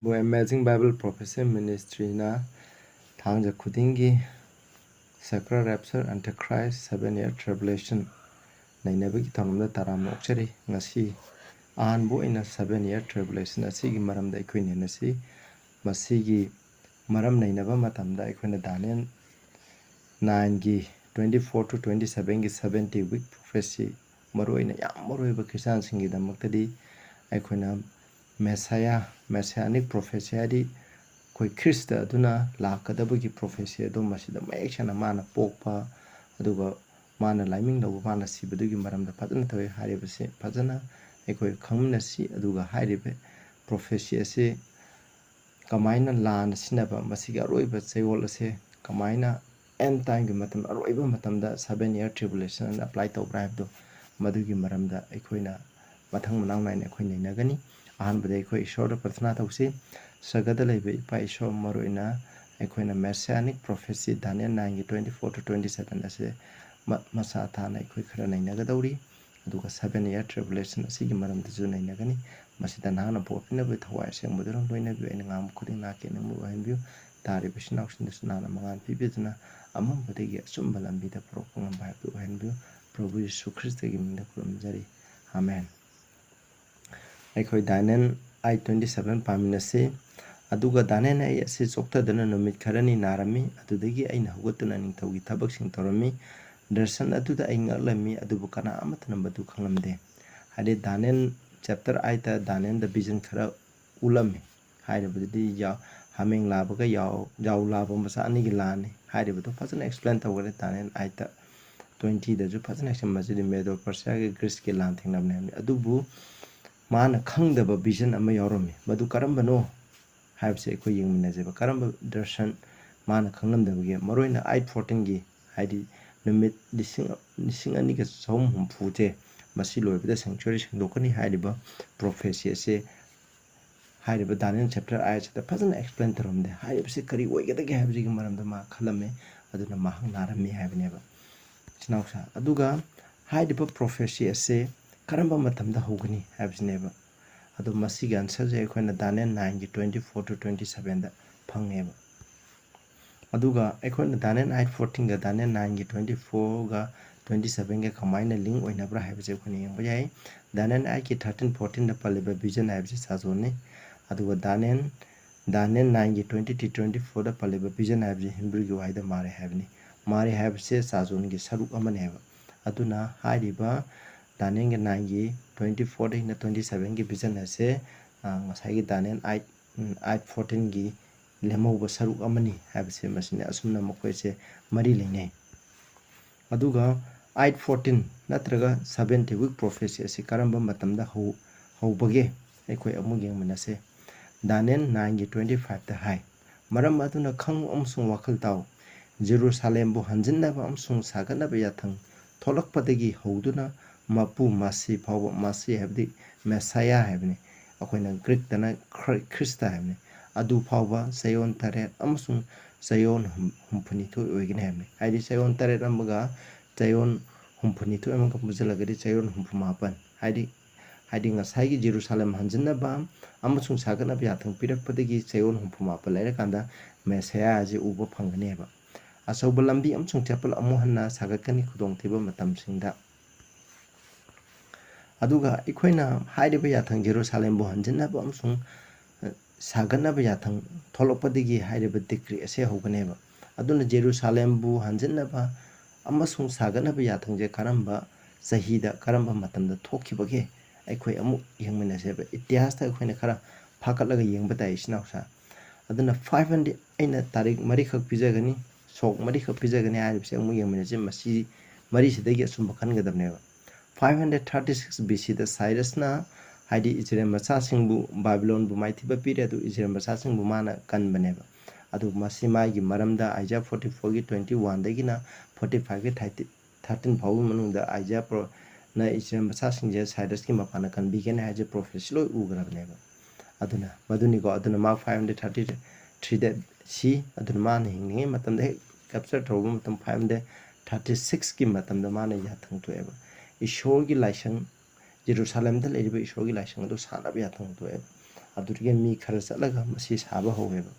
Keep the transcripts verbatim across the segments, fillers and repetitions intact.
ꯕꯨ Amazing Bible Prophecy Ministryꯅ ꯊꯥꯡꯖ ꯈꯨꯗꯤꯡꯒꯤ Sakra Rapture, Antichrist, Seven Year Tribulation ꯅꯩꯅꯕꯒꯤ ꯊꯧꯔꯝꯗ ꯇꯔꯥꯝꯅ ꯑꯣꯛꯆꯔꯤ꯫ ꯉꯁꯤ ꯑꯍꯥꯟꯕ ꯑꯣꯏꯅ Seven Year Tribulation ꯑꯁꯤꯒꯤ ꯃꯔꯝꯗ ꯑꯩꯈꯣꯏ ꯅꯩꯅꯁꯤ꯫ ꯃꯁꯤꯒꯤ ꯃꯔꯝ ꯅꯩꯅꯕ ꯃꯇꯝꯗ ꯑꯩꯈꯣꯏꯅ Daniel nineꯒꯤ twenty four to twenty sevenꯒꯤ seventy week prophecy, ꯃꯔꯨꯑꯣꯏꯅ ꯌꯥꯝ ꯃꯔꯨꯑꯣꯏꯕ ꯈ꯭ꯔꯤꯁꯇꯥꯟꯁꯤꯡꯒꯤꯗꯃꯛꯇꯗꯤ ꯑꯩꯈꯣꯏꯅ Messiah, Messianic prophecy ꯍꯥꯏꯗꯤ ꯑꯩꯈꯣꯏ ꯈ꯭ꯔꯤꯁꯇ ꯑꯗꯨꯅ ꯂꯥꯛꯀꯗꯕꯒꯤ prophecy ꯑꯗꯨ ꯃꯁꯤꯗ ꯃꯌꯦꯛ ꯁꯦꯡꯅ ꯃꯥꯅ ꯄꯣꯛꯄ, ꯑꯗꯨꯒ ꯃꯥꯅ ꯂꯥꯏꯃꯤꯡ ꯂꯧꯕ, ꯃꯥꯅ ꯁꯤꯕꯗꯨꯒꯤ ꯃꯔꯝꯗ ꯐꯖꯅ ꯇꯧꯏ꯫ ꯍꯥꯏꯔꯤꯕꯁꯤ ꯐꯖꯅ ꯑꯩꯈꯣꯏ ꯈꯪꯃꯤꯟꯅꯁꯤ꯫ ꯑꯗꯨꯒ ꯍꯥꯏꯔꯤꯕ prophecy ꯑꯁꯤ ꯀꯃꯥꯏꯅ ꯂꯥꯟꯅ ꯁꯤꯖꯤꯟꯅꯕ, ꯃꯁꯤꯒꯤ ꯑꯔꯣꯏꯕ ꯆꯌꯣꯜ ꯑꯁꯦ ꯀꯃꯥꯏꯅ end timeꯒꯤ ꯃꯇꯝ, ꯑꯔꯣꯏꯕ ꯃꯇꯝꯗ Seven Year Tribulation ꯑꯅ apply ꯇꯧꯕ꯭ꯔꯥ ꯍꯥꯏꯕꯗꯣ, ꯃꯗꯨꯒꯤ ꯃꯔꯝꯗ ꯑꯩꯈꯣꯏꯅ ꯃꯊꯪ ꯃꯅꯥꯎ ꯅꯥꯏꯅ ꯑꯩꯈꯣꯏ ꯅꯩꯅꯒꯅꯤ꯫ ꯑꯍꯥꯟꯕꯗ ꯑꯩꯈꯣꯏ ꯏꯁꯣꯔꯗ ꯄ꯭ꯔꯊꯅꯥ ꯇꯧꯁꯤ꯫ ꯁꯔꯒꯗ ꯂꯩꯕ ꯏꯄꯥ ꯏꯁꯣꯔ, ꯃꯔꯨꯑꯣꯏꯅ ꯑꯩꯈꯣꯏꯅ Messianic prophecy Daniel nineꯒꯤ twenty four to twenty seven ꯑꯁꯦ ꯃ-, ꯃꯁꯥ ꯊꯥꯅ ꯑꯩꯈꯣꯏ ꯈꯔ ꯅꯩꯅꯒꯗꯧꯔꯤ꯫ ꯑꯗꯨꯒ Seven Year Tribulation ꯑꯁꯤꯒꯤ ꯃꯔꯝꯗꯁꯨ ꯅꯩꯅꯒꯅꯤ꯫ ꯃꯁꯤꯗ ꯅꯍꯥꯛꯅ ꯚꯣꯠ ꯄꯤꯅꯕꯒꯤ ꯊꯋꯥꯏ ꯑꯁꯦꯡꯕꯗꯨꯅ ꯂꯣꯏꯅꯕꯤꯌꯨ꯫ ꯑꯩꯅ ꯉꯥꯡꯕ ꯈꯨꯗꯤꯡ ꯅꯍꯥꯛꯀꯤ ꯅꯤꯡꯕ ꯑꯣꯏꯍꯟꯕꯤꯌꯨ꯫ ꯇꯥꯔꯤꯕ ꯏꯆꯤꯟ ꯏꯅꯥꯎꯁꯤꯡꯗꯁꯨ ꯅꯍꯥꯛꯅ ꯃꯉꯥꯜ ꯄꯤꯕꯤꯗꯨꯅ ꯑꯃꯝꯕꯗꯒꯤ ꯑꯆꯨꯝꯕ ꯂꯝꯕꯤꯗ ꯄꯨꯔꯛꯄ ꯉꯝꯕ ꯍꯥꯏꯕꯗꯨ ꯑꯣꯏꯍꯟꯕꯤꯌꯨ꯫ ꯄ꯭ꯔꯚꯨ ꯌꯤꯁꯨ ꯈ꯭ꯔꯤꯁꯇꯒꯤ ꯃꯤꯡꯗ ꯈꯨꯔꯨꯝꯖꯔꯤ꯫ ꯑꯥꯃꯦꯟ꯫ ꯑꯩꯈꯣꯏ Daniel eight twenty seven ꯄꯥꯃꯤꯟꯅꯁꯤ꯫ ꯑꯗꯨꯒ ꯗꯥꯅꯤꯌꯦꯜꯅ ꯑꯩ ꯑꯁꯤ ꯆꯣꯛꯊꯗꯨꯅ ꯅꯨꯃꯤꯠ ꯈꯔꯅꯤ ꯅꯥꯔꯝꯃꯤ꯫ ꯑꯗꯨꯗꯒꯤ ꯑꯩꯅ ꯍꯧꯒꯠꯇꯨꯅ ꯅꯤꯡꯊꯧꯒꯤ ꯊꯕꯛꯁꯤꯡ ꯇꯧꯔꯝꯃꯤ꯫ ꯗꯔꯁꯟ ꯑꯗꯨꯗ ꯑꯩ ꯉꯛꯂꯝꯃꯤ, ꯑꯗꯨꯕꯨ ꯀꯅꯥ ꯑꯃꯠꯇꯅ ꯃꯗꯨ ꯈꯪꯂꯝꯗꯦ꯫ ꯍꯥꯏꯗꯤ Daniel chapter eight ꯗꯥꯅꯤꯌꯦꯜꯗ vision ꯈꯔ ꯎꯠꯂꯝꯃꯤ꯫ ꯍꯥꯏꯔꯤꯕꯗꯨꯗꯤ ꯌꯥ-, ꯍꯥꯃꯦꯡ ꯂꯥꯕꯒ ꯌꯥꯎ-, ꯌꯥꯎ ꯂꯥꯕ ꯃꯆꯥ ꯑꯅꯤꯒꯤ ꯂꯥꯟꯅꯤ꯫ ꯍꯥꯏꯔꯤꯕꯗꯣ ꯐꯖꯅ explain ꯇꯧꯈ꯭ꯔꯦ Daniel eight ꯇ꯫ Twenty ꯗꯁꯨ ꯐꯖꯅ explain, ꯃꯁꯤꯗꯤ ꯃꯦꯗꯣ ꯄꯔꯁꯤꯌꯥꯒꯤ ꯒ꯭ꯔꯤꯁꯀꯤ ꯂꯥꯟ ꯊꯦꯡꯅꯕꯅꯤ ꯍꯥꯏꯕꯅꯤ꯫ ꯑꯗꯨꯕꯨ ꯃꯥꯅ ꯈꯪꯗꯕ vision ꯑꯃ ꯌꯥꯎꯔꯝꯃꯤ꯫ ꯃꯗꯨ ꯀꯔꯝꯕꯅꯣ ꯍꯥꯏꯕꯁꯦ ꯑꯩꯈꯣꯏ ꯌꯦꯡꯃꯤꯟꯅꯁꯦꯕ꯫ ꯀꯔꯝꯕ ꯗꯔꯁꯟ ꯃꯥꯅ ꯈꯪꯂꯝꯗꯕꯒꯦ? ꯃꯔꯨꯑꯣꯏꯅ eight fourteen ꯒꯤ, ꯍꯥꯏꯗꯤ ꯅꯨꯃꯤꯠ ꯂꯤꯁꯤꯡ, ꯂꯤꯁꯤꯡ ꯑꯅꯤꯒ ꯆꯍꯨꯝ ꯍꯨꯝꯐꯨꯁꯦ, ꯃꯁꯤ ꯂꯣꯏꯕꯗ sanctuary ꯁꯦꯡꯗꯣꯛꯀꯅꯤ ꯍꯥꯏꯔꯤꯕ prophecy ꯑꯁꯦ ꯍꯥꯏꯔꯤꯕ Daniel chapter eight ꯁꯤꯗ ꯐꯖꯅ explain ꯇꯧꯔꯝꯗꯦ꯫ ꯍꯥꯏꯔꯤꯕꯁꯤ ꯀꯔꯤ ꯑꯣꯏꯒꯗꯒꯦ ꯍꯥꯏꯕꯁꯤꯒꯤ ꯃꯔꯝꯗ ꯃꯥ ꯈꯜꯂꯝꯃꯦ, ꯑꯗꯨꯅ ꯃꯍꯥꯛ ꯅꯥꯔꯝꯃꯤ ꯍꯥꯏꯕꯅꯦꯕ, ꯏꯆꯤꯟ ꯏꯅꯥꯎꯁꯥ꯫ ꯑꯗꯨꯒ ꯍꯥꯏꯔꯤꯕ prophecy ꯑꯁꯦ ꯀꯔꯝꯕ ꯃꯇꯝꯗ ꯍꯧꯒꯅꯤ ꯍꯥꯏꯕꯁꯤꯅꯦꯕ꯫ ꯑꯗꯣ ꯃꯁꯤꯒꯤ answerꯁꯦ ꯑꯩꯈꯣꯏꯅ Daniel nineꯒꯤ twenty four to twenty sevenꯗ ꯐꯪꯉꯦꯕ꯫ ꯑꯗꯨꯒ ꯑꯩꯈꯣꯏꯅ Daniel eight fourteenꯒ Daniel nineꯒꯤ twenty fourꯒ twenty sevenꯒ ꯀꯃꯥꯏꯅ link ꯑꯣꯏꯅꯕ꯭ꯔꯥ ꯍꯥꯏꯕꯁꯦ ꯑꯩꯈꯣꯏꯅ ꯌꯦꯡꯕ ꯌꯥꯏ꯫ Daniel eightꯀꯤ thirteen fourteenꯗ ꯄꯜꯂꯤꯕ vision ꯍꯥꯏꯕꯁꯤ ꯁꯥꯖꯣꯟꯅꯤ꯫ ꯑꯗꯨꯒ Daniel Daniel nineꯒꯤ twenty three twenty fourꯗ ꯄꯜꯂꯤꯕ vision ꯍꯥꯏꯕꯁꯤ ꯍꯤꯕ꯭ꯔꯨꯒꯤ ꯋꯥꯍꯩꯗ ꯃꯥꯔꯦ ꯍꯥꯏꯕꯅꯤ꯫ ꯃꯥꯔꯦ ꯍꯥꯏꯕꯁꯦ ꯁꯥꯖꯣꯟꯒꯤ ꯁꯔꯨꯛ ꯑꯃꯅꯦꯕ꯫ ꯑꯗꯨꯅ ꯍꯥꯏꯔꯤꯕ Danielꯒꯤ nineꯒꯤ twenty fourꯗꯒꯤꯅ twenty sevenꯒꯤ vision ꯑꯁꯦ, ꯑ, ꯉꯁꯥꯏꯒꯤ Daniel eight, ꯎꯝ, eight fourteenꯒꯤ ꯂꯦꯝꯍꯧꯕ ꯁꯔꯨꯛ ꯑꯃꯅꯤ ꯍꯥꯏꯕꯁꯦ ꯃꯁꯤꯅ ꯑꯁꯨꯝꯅ ꯃꯈꯣꯏꯁꯦ ꯃꯔꯤ ꯂꯩꯅꯩ꯫ ꯑꯗꯨꯒ eight fourteen ꯅꯠꯇ꯭ꯔꯒ seventy week prophecy ꯑꯁꯤ ꯀꯔꯝꯕ ꯃꯇꯝꯗ ꯍꯧ-, ꯍꯧꯕꯒꯦ? ꯑꯩꯈꯣꯏ ꯑꯃꯨꯛ ꯌꯦꯡꯃꯤꯟꯅꯁꯦ꯫ Daniel nineꯒꯤ twenty fiveꯇ ꯍꯥꯏ, "ꯃꯔꯝ ꯑꯗꯨꯅ ꯈꯪꯉꯨ ꯑꯃꯁꯨꯡ ꯋꯥꯈꯜ ꯇꯥꯎ, ꯖꯦꯔꯨꯁꯥꯂꯦꯝꯕꯨ ꯍꯟꯖꯤꯟꯅꯕ ꯑꯃꯁꯨꯡ ꯁꯥꯒꯠꯅꯕ ꯌꯥꯊꯪ ꯊꯣꯛꯂꯛꯄꯗꯒꯤ ꯍꯧꯗꯨꯅ ꯃꯄꯨ ꯃꯁꯤ ꯐꯥꯎꯕ", ꯃꯁꯤ ꯍꯥꯏꯕꯗꯤ ꯃꯦꯁꯥꯌꯥ ꯍꯥꯏꯕꯅꯤ, ꯑꯩꯈꯣꯏꯅ ꯒ꯭ꯔꯤꯛꯇꯅ ꯈ꯭ꯔ-, ꯈ꯭ꯔꯤꯁꯇ ꯍꯥꯏꯕꯅꯤ, "ꯑꯗꯨ ꯐꯥꯎꯕ ꯆꯌꯣꯜ ꯇꯔꯦꯠ ꯑꯃꯁꯨꯡ ꯆꯌꯣꯜ ꯍꯨꯝ-, ꯍꯨꯝꯐꯨꯅꯤꯊꯣꯏ ꯑꯣꯏꯒꯅꯤ" ꯍꯥꯏꯕꯅꯤ꯫ ꯍꯥꯏꯗꯤ ꯆꯌꯣꯜ ꯇꯔꯦꯠ ꯑꯃꯒ ꯆꯌꯣꯜ ꯍꯨꯝꯐꯨꯅꯤꯊꯣꯏ ꯑꯃꯒ ꯄꯨꯟꯁꯤꯜꯂꯒꯗꯤ ꯆꯌꯣꯜ ꯍꯨꯝꯐꯨ ꯃꯥꯄꯟ꯫ ꯍꯥꯏꯗꯤ, ꯍꯥꯏꯗꯤ ꯉꯁꯥꯏꯒꯤ ꯖꯦꯔꯨꯁꯥꯂꯦꯝ ꯍꯟꯖꯤꯟꯅꯕ ꯑꯃꯁꯨꯡ ꯁꯥꯒꯠꯅꯕ ꯌꯥꯊꯪ ꯄꯤꯔꯛꯄꯗꯒꯤ ꯆꯌꯣꯜ ꯍꯨꯝꯐꯨ ꯃꯥꯄꯟ ꯂꯩꯔꯀꯥꯟꯗ ꯃꯦꯁꯥꯌꯥ ꯑꯁꯤ ꯎꯕ ꯐꯪꯒꯅꯦꯕ꯫ ꯑꯆꯧꯕ ꯂꯝꯕꯤ ꯑꯃꯁꯨꯡ ꯇꯦꯝꯄꯜ ꯑꯃꯨꯛ ꯍꯟꯅ ꯁꯥꯒꯠꯀꯅꯤ ꯈꯨꯗꯣꯡꯊꯤꯕ ꯃꯇꯝꯁꯤꯡꯗ꯫ ꯑꯗꯨꯒ ꯑꯩꯈꯣꯏꯅ ꯍꯥꯏꯔꯤꯕ ꯌꯥꯊꯪ ꯖꯦꯔꯨꯁꯥꯂꯦꯝꯕꯨ ꯍꯟꯖꯤꯟꯅꯕ ꯑꯃꯁꯨꯡ, ꯑ, ꯁꯥꯒꯠꯅꯕ ꯌꯥꯊꯪ ꯊꯣꯛꯂꯛꯄꯗꯒꯤ ꯍꯥꯏꯔꯤꯕ decree ꯑꯁꯤ ꯍꯧꯒꯅꯦꯕ꯫ ꯑꯗꯨꯅ ꯖꯦꯔꯨꯁꯥꯂꯦꯝꯕꯨ ꯍꯟꯖꯤꯟꯅꯕ ꯑꯃꯁꯨꯡ ꯁꯥꯒꯠꯅꯕ ꯌꯥꯊꯪꯁꯦ ꯀꯔꯝꯕ ꯆꯍꯤꯗ, ꯀꯔꯝꯕ ꯃꯇꯝꯗ ꯊꯣꯛꯈꯤꯕꯒꯦ? ꯑꯩꯈꯣꯏ ꯑꯃꯨꯛ ꯌꯦꯡꯃꯤꯟꯅꯁꯦꯕ꯫ ꯏꯇꯤꯍꯥꯁꯇ ꯑꯩꯈꯣꯏꯅ ꯈꯔ ꯐꯥꯀꯠꯂꯒ ꯌꯦꯡꯕ ꯇꯥꯏ, ꯏꯆꯤꯟ ꯏꯅꯥꯎꯁꯥ꯫ ꯑꯗꯨꯅ five hundred, ꯑꯩꯅ ꯇꯥꯔꯤꯛ ꯃꯔꯤꯈꯛ ꯄꯤꯖꯒꯅꯤ, ꯁꯣꯛ ꯃꯔꯤꯈꯛ ꯄꯤꯖꯒꯅꯤ ꯍꯥꯏꯔꯤꯕꯁꯦ ꯑꯃꯨꯛ ꯌꯦꯡꯃꯤꯟꯅꯁꯦ꯫ ꯃꯁꯤ ꯃꯔꯤꯁꯤꯗꯒꯤ ꯑꯆꯨꯝꯕ ꯈꯟꯒꯗꯕꯅꯦꯕ꯫ Five hundred thirty six B C ꯗ ꯁꯥꯏꯔꯁꯅ, ꯍꯥꯏꯗꯤ ꯏꯖꯔꯦꯜ ꯃꯆꯥꯁꯤꯡꯕꯨ ꯕꯥꯕꯤꯂꯣꯟꯕꯨ ꯃꯥꯏꯊꯤꯕ ꯄꯤꯔꯦ, ꯑꯗꯨ ꯏꯖꯔꯦꯜ ꯃꯆꯥꯁꯤꯡꯕꯨ ꯃꯥꯅ ꯀꯟꯕꯅꯦꯕ꯫ ꯑꯗꯨ ꯃꯁꯤ ꯃꯥꯒꯤ ꯃꯔꯝꯗ ꯑꯥꯏꯖꯥꯌꯥ forty fourꯒꯤ twenty oneꯗꯒꯤꯅ forty fiveꯀꯤ thirteen ꯐꯥꯎꯒꯤ ꯃꯅꯨꯡꯗ ꯑꯥꯏꯖꯥꯌꯥ ꯄ꯭ꯔꯣ-, ꯅ ꯏꯖꯔꯦꯜ ꯃꯆꯥꯁꯤꯡꯁꯦ ꯁꯥꯏꯔꯁꯀꯤ ꯃꯄꯥꯟꯅ ꯀꯟꯕꯤꯒꯅꯤ ꯍꯥꯏꯁꯦ prophecy ꯂꯣꯏ ꯎꯈ꯭ꯔꯕꯅꯦꯕ꯫ ꯑꯗꯨꯅ ꯃꯗꯨꯅꯤꯀꯣ꯫ ꯑꯗꯨꯅ ꯃꯥ five hundred thirty threeꯗ ꯁꯤ, ꯑꯗꯨꯅ ꯃꯥꯅ ꯍꯤꯡꯂꯤꯉꯩ ꯃꯇꯝꯗ ꯍꯦꯛ capture ꯇꯧꯔꯕ ꯃꯇꯝ five hundred thirty sixꯀꯤ ꯃꯇꯝꯗ ꯃꯥꯅ ꯌꯥꯊꯪ ꯊꯣꯛꯑꯦꯕ꯫ ꯏꯁꯣꯔꯒꯤ ꯂꯥꯏꯁꯪ, ꯖꯦꯔꯨꯁꯥꯂꯦꯝꯗ ꯂꯩꯔꯤꯕ ꯏꯁꯣꯔꯒꯤ ꯂꯥꯏꯁꯪ ꯑꯗꯨ ꯁꯥꯅꯕ ꯌꯥꯊꯪ ꯊꯣꯛꯑꯦꯕ꯫ ꯑꯗꯨꯗꯒꯤ ꯃꯤ ꯈꯔ ꯆꯠꯂꯒ ꯃꯁꯤ ꯁꯥꯕ ꯍꯧꯋꯦꯕ꯫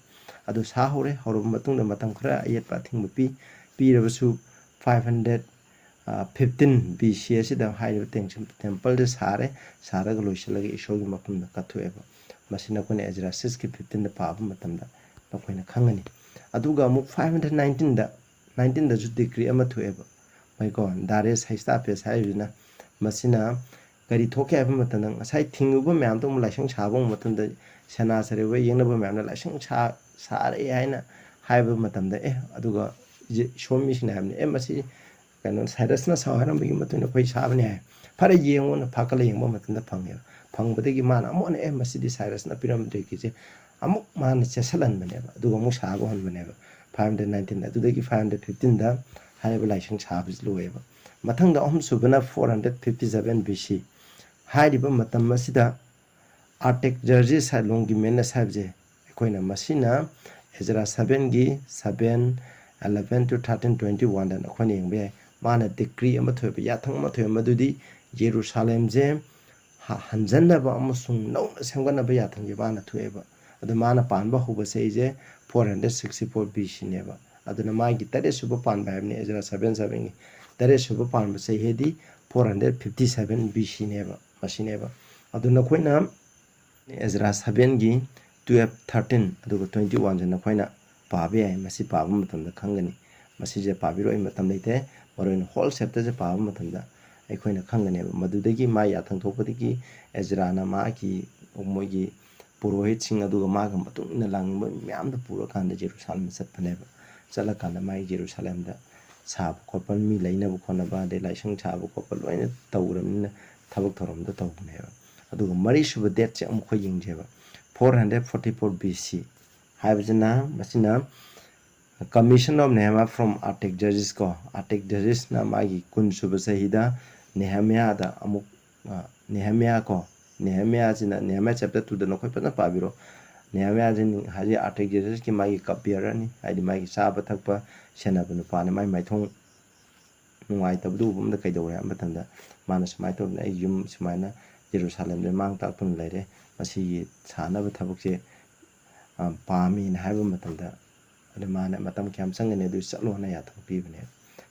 ꯑꯗꯨ ꯁꯥ ꯍꯧꯔꯦ꯫ ꯍꯧꯔꯕ ꯃꯇꯨꯡꯗ ꯃꯇꯝ ꯈꯔ ꯑꯌꯦꯠꯄ ꯑꯊꯤꯡꯕ ꯄꯤ꯫ ꯄꯤꯔꯕꯁꯨ five hundred fifteen B C ꯑꯁꯤꯗ ꯍꯥꯏꯔꯤꯕ ꯇꯦꯝꯄꯜꯁꯦ ꯁꯥꯔꯦ꯫ ꯁꯥꯔꯒ ꯂꯣꯏꯁꯤꯜꯂꯒ ꯏꯁꯣꯔꯒꯤ ꯃꯐꯝꯗ ꯀꯠꯊꯣꯛꯑꯦꯕ꯫ ꯃꯁꯤꯅ ꯑꯩꯈꯣꯏꯅ ꯑꯦꯖꯔꯥ ꯁꯤꯛꯁꯀꯤ ꯐꯤꯐꯇꯤꯟꯗ ꯄꯥꯕ ꯃꯇꯝꯗ ꯑꯩꯈꯣꯏꯅ ꯈꯪꯒꯅꯤ꯫ ꯑꯗꯨꯒ ꯑꯃꯨꯛ five hundred nineteenꯗ nineteenꯗꯁꯨ ꯗꯤꯀ꯭ꯔꯤ ꯑꯃ ꯊꯣꯛꯑꯦꯕ꯫ ꯃꯣꯏꯀꯣ, ꯗꯥꯔꯦꯁ ꯍꯩꯁꯇꯥꯄꯦꯁ ꯍꯥꯏꯔꯤꯕꯁꯤꯅ ꯃꯁꯤꯅ ꯀꯔꯤ ꯊꯣꯛꯀꯦ ꯍꯥꯏꯕ ꯃꯇꯝꯗ, ꯉꯁꯥꯏ ꯊꯤꯡꯉꯨꯕ ꯃꯌꯥꯝꯗꯣ ꯑꯃꯨꯛ ꯂꯥꯏꯁꯪ ꯁꯥꯕ ꯍꯧꯕ ꯃꯇꯝꯗ, ꯁꯦꯅꯥꯁꯔꯤꯕ ꯌꯦꯡꯅꯕ ꯃꯌꯥꯝꯅ ꯂꯥꯏꯁꯪ ꯁꯥ-, ꯁꯥꯔꯦ ꯍꯥꯏꯅ ꯍꯥꯏꯕ ꯃꯇꯝꯗ, ꯑꯦ, ꯑꯗꯨꯒ ꯏꯖꯦ-, ꯏꯁꯣꯔ ꯃꯤꯁꯤꯡꯅ ꯍꯥꯏꯕꯅꯤ, "ꯑꯦ, ꯃꯁꯤ ꯀꯩꯅꯣ, ꯁꯥꯏꯔꯁꯅ ꯁꯥꯎ ꯍꯥꯏꯔꯝꯕꯒꯤ ꯃꯇꯨꯡ ꯏꯟꯅ ꯑꯩꯈꯣꯏ ꯁꯥꯕꯅꯤ" ꯍꯥꯏ꯫ ꯐꯔꯦ, ꯌꯦꯡꯉꯣꯅ ꯐꯥꯀꯠꯂ ꯌꯦꯡꯕ ꯃꯇꯝꯗ ꯐꯪꯉꯦꯕ꯫ ꯐꯪꯕꯗꯒꯤ ꯃꯥꯅ ꯑꯃꯨꯛ ꯍꯟꯅ, "ꯑꯦ, ꯃꯁꯤꯗꯤ ꯁꯥꯏꯔꯁꯅ ꯄꯤꯔꯝꯗ꯭ꯔꯦ" ꯀꯤꯁꯦ ꯑꯃꯨꯛ ꯃꯥꯅ ꯆꯦꯠꯁꯤꯜꯍꯟꯕꯅꯦꯕ, ꯑꯗꯨꯒ ꯑꯃꯨꯛ ꯁꯥꯕ ꯍꯧꯍꯟꯕꯅꯦꯕ꯫ Five hundred nineteen, ꯑꯗꯨꯗꯒꯤ five hundred fifteenꯗ ꯍꯥꯏꯔꯤꯕ ꯂꯥꯏꯁꯪ ꯁꯥꯕꯁꯤ ꯂꯣꯏꯌꯦꯕ꯫ ꯃꯊꯪꯗ ꯑꯍꯨꯝꯁꯨꯕꯅ four hundred fifty seven B C꯫ ꯍꯥꯏꯔꯤꯕ ꯃꯇꯝ ꯑꯁꯤꯗ ꯑꯥꯔꯇꯦꯛꯖꯔꯖꯤꯁ ꯍꯥꯏ-, ꯂꯣꯡꯒꯤꯃꯦꯅꯁ ꯍꯥꯏꯕꯁꯦ ꯑꯩꯈꯣꯏꯅ ꯃꯁꯤꯅ ꯑꯦꯖꯔꯥ sevenꯒꯤ seven, eleven to thirteen, twenty-oneꯗ ꯑꯩꯈꯣꯏꯅ ꯌꯦꯡꯕ ꯌꯥꯏ꯫ ꯃꯥꯅ ꯗꯤꯀ꯭ꯔꯤ ꯑꯃ ꯊꯣꯛꯑꯦꯕ, ꯌꯥꯊꯪ ꯑꯃ ꯊꯣꯛꯑꯦ, ꯃꯗꯨꯗꯤ ꯖꯦꯔꯨꯁꯥꯂꯦꯝꯁꯦ ꯍ-, ꯍꯟꯖꯟꯅꯕ ꯑꯃꯁꯨꯡ ꯅꯧꯅ ꯁꯦꯝꯒꯠꯅꯕ ꯌꯥꯊꯪꯁꯦ ꯃꯥꯅ ꯊꯣꯛꯑꯦꯕ꯫ ꯑꯗꯣ ꯃꯥꯅ ꯄꯥꯟꯕ ꯍꯧꯕ ꯆꯍꯤꯁꯦ four hundred sixty four B Cꯅꯦꯕ꯫ ꯑꯗꯨꯅ ꯃꯥꯒꯤ ꯇꯔꯦꯠ ꯁꯨꯕ ꯄꯥꯟꯕ ꯍꯥꯏꯕꯅꯤ, ꯑꯦꯖꯔꯥ seven sevenꯒꯤ ꯇꯔꯦꯠ ꯁꯨꯕ ꯄꯥꯟꯕ ꯆꯍꯤꯗꯤ four hundred fifty seven B Cꯅꯦꯕ, ꯃꯁꯤꯅꯦꯕ꯫ ꯑꯗꯨ ꯅꯈꯣꯏꯅ ꯑꯦꯖꯔꯥ sevenꯒꯤ twelve, thirteen, ꯑꯗꯨꯒ twenty-oneꯁꯦ ꯅꯈꯣꯏꯅ ꯄꯥꯕ ꯌꯥꯏ꯫ ꯃꯁꯤ ꯄꯥꯕ ꯃꯇꯝꯗ ꯈꯪꯒꯅꯤ꯫ ꯃꯁꯤꯁꯦ ꯄꯥꯕꯤꯔꯣ, ꯑꯩ ꯃꯇꯝ ꯂꯩꯇꯦ꯫ ꯃꯔꯨꯑꯣꯏꯅ whole chapterꯁꯦ ꯄꯥꯕ ꯃꯇꯝꯗ ꯑꯩꯈꯣꯏꯅ ꯈꯪꯒꯅꯦꯕ꯫ ꯃꯗꯨꯗꯒꯤ ꯃꯥ ꯌꯥꯊꯪ ꯊꯣꯛꯄꯗꯒꯤ ꯑꯦꯖꯔꯥꯅ ꯃꯥꯒꯤ, ꯃꯣꯏꯒꯤ ꯄꯨꯔꯣꯍꯤꯠꯁꯤꯡ ꯑꯗꯨꯒ ꯃꯥꯒ ꯃꯇꯨꯡ ꯏꯟꯅ ꯂꯥꯛꯅꯤꯡꯕ ꯃꯌꯥꯝꯗꯣ ꯄꯨꯔꯀꯥꯟꯗ ꯖꯦꯔꯨꯁꯥꯂꯦꯝꯗ ꯆꯠꯄꯅꯦꯕ꯫ ꯆꯠꯂꯀꯥꯟꯗ ꯃꯥꯒꯤ ꯖꯦꯔꯨꯁꯥꯂꯦꯝꯗ ꯁꯥꯕ ꯈꯣꯠꯄ, ꯃꯤ ꯂꯩꯅꯕ ꯈꯣꯠꯅꯕ, ꯑꯗꯩ ꯂꯥꯏꯁꯪ ꯁꯥꯕ ꯈꯣꯠꯄ ꯂꯣꯏꯅ ꯇꯧꯔꯕꯅꯤꯅ ꯊꯕꯛ ꯊꯧꯔꯝꯗꯣ ꯇꯧꯕꯅꯦꯕ꯫ ꯑꯗꯨꯒ ꯃꯔꯤꯁꯨꯕ dateꯁꯦ ꯑꯃꯨꯛ ꯑꯩꯈꯣꯏ ꯌꯦꯡꯖꯦꯕ꯫ Four hundred forty four B C ꯍꯥꯏꯕꯁꯤꯅ, ꯃꯁꯤꯅ Commission of Nehemiah from Artaxerxes ꯀꯣ, ꯑꯥꯔꯇꯦꯛꯖꯔꯖꯤꯁꯅ ꯃꯥꯒꯤ ꯀꯨꯟ ꯁꯨꯕ ꯆꯍꯤꯗ ꯅꯦꯍꯦꯃꯤꯌꯥꯗ ꯑꯃꯨꯛ, ꯑ, ꯅꯦꯍꯦꯃꯤꯌꯥ ꯀꯣ, ꯅꯦꯍꯦꯃꯤꯌꯥꯁꯤꯅ, ꯅꯦꯍꯦꯃꯤꯌꯥ chapter twoꯗ ꯅꯈꯣꯏ ꯐꯖꯅ ꯄꯥꯕꯤꯔꯣ꯫ ꯅꯦꯍꯦꯃꯤꯌꯥꯁꯤ ꯍꯥꯏꯗꯤ ꯑꯥꯔꯇꯦꯛꯖꯔꯖꯤꯁꯀꯤ ꯃꯥꯒꯤ cup bearerꯅꯤ, ꯍꯥꯏꯗꯤ ꯃꯥꯒꯤ ꯆꯥꯕ ꯊꯛꯄ ꯁꯦꯟꯅꯕ ꯅꯨꯄꯥꯅꯤ, ꯃꯥꯒꯤ ꯃꯥꯏꯊꯣꯡ ꯅꯨꯡꯉꯥꯏꯇꯕꯗꯨ ꯎꯕ ꯃꯇꯝꯗ ꯀꯩꯗꯧꯔꯦ ꯍꯥꯏꯕ ꯃꯇꯝꯗ, ꯃꯥꯅ ꯁꯨꯃꯥꯏꯅ ꯇꯧꯗꯅ, "ꯑꯩ ꯌꯨꯝ ꯁꯨꯃꯥꯏꯅ ꯖꯦꯔꯨꯁꯥꯂꯦꯝꯗ ꯃꯥꯡ ꯇꯥꯛꯇꯨꯅ ꯂꯩꯔꯦ, ꯃꯁꯤꯒꯤ ꯁꯥꯅꯕ ꯊꯕꯛꯁꯦ, ꯑ, ꯄꯥꯝꯃꯤꯅ" ꯍꯥꯏꯕ ꯃꯇꯝꯗ, ꯑꯗꯨ ꯃꯥꯅ ꯃꯇꯝ ꯀꯌꯥꯝ ꯆꯪꯒꯅꯤ ꯑꯗꯨ ꯆꯠꯂꯣꯅ ꯌꯥꯊꯪ ꯄꯤꯕꯅꯦꯕ꯫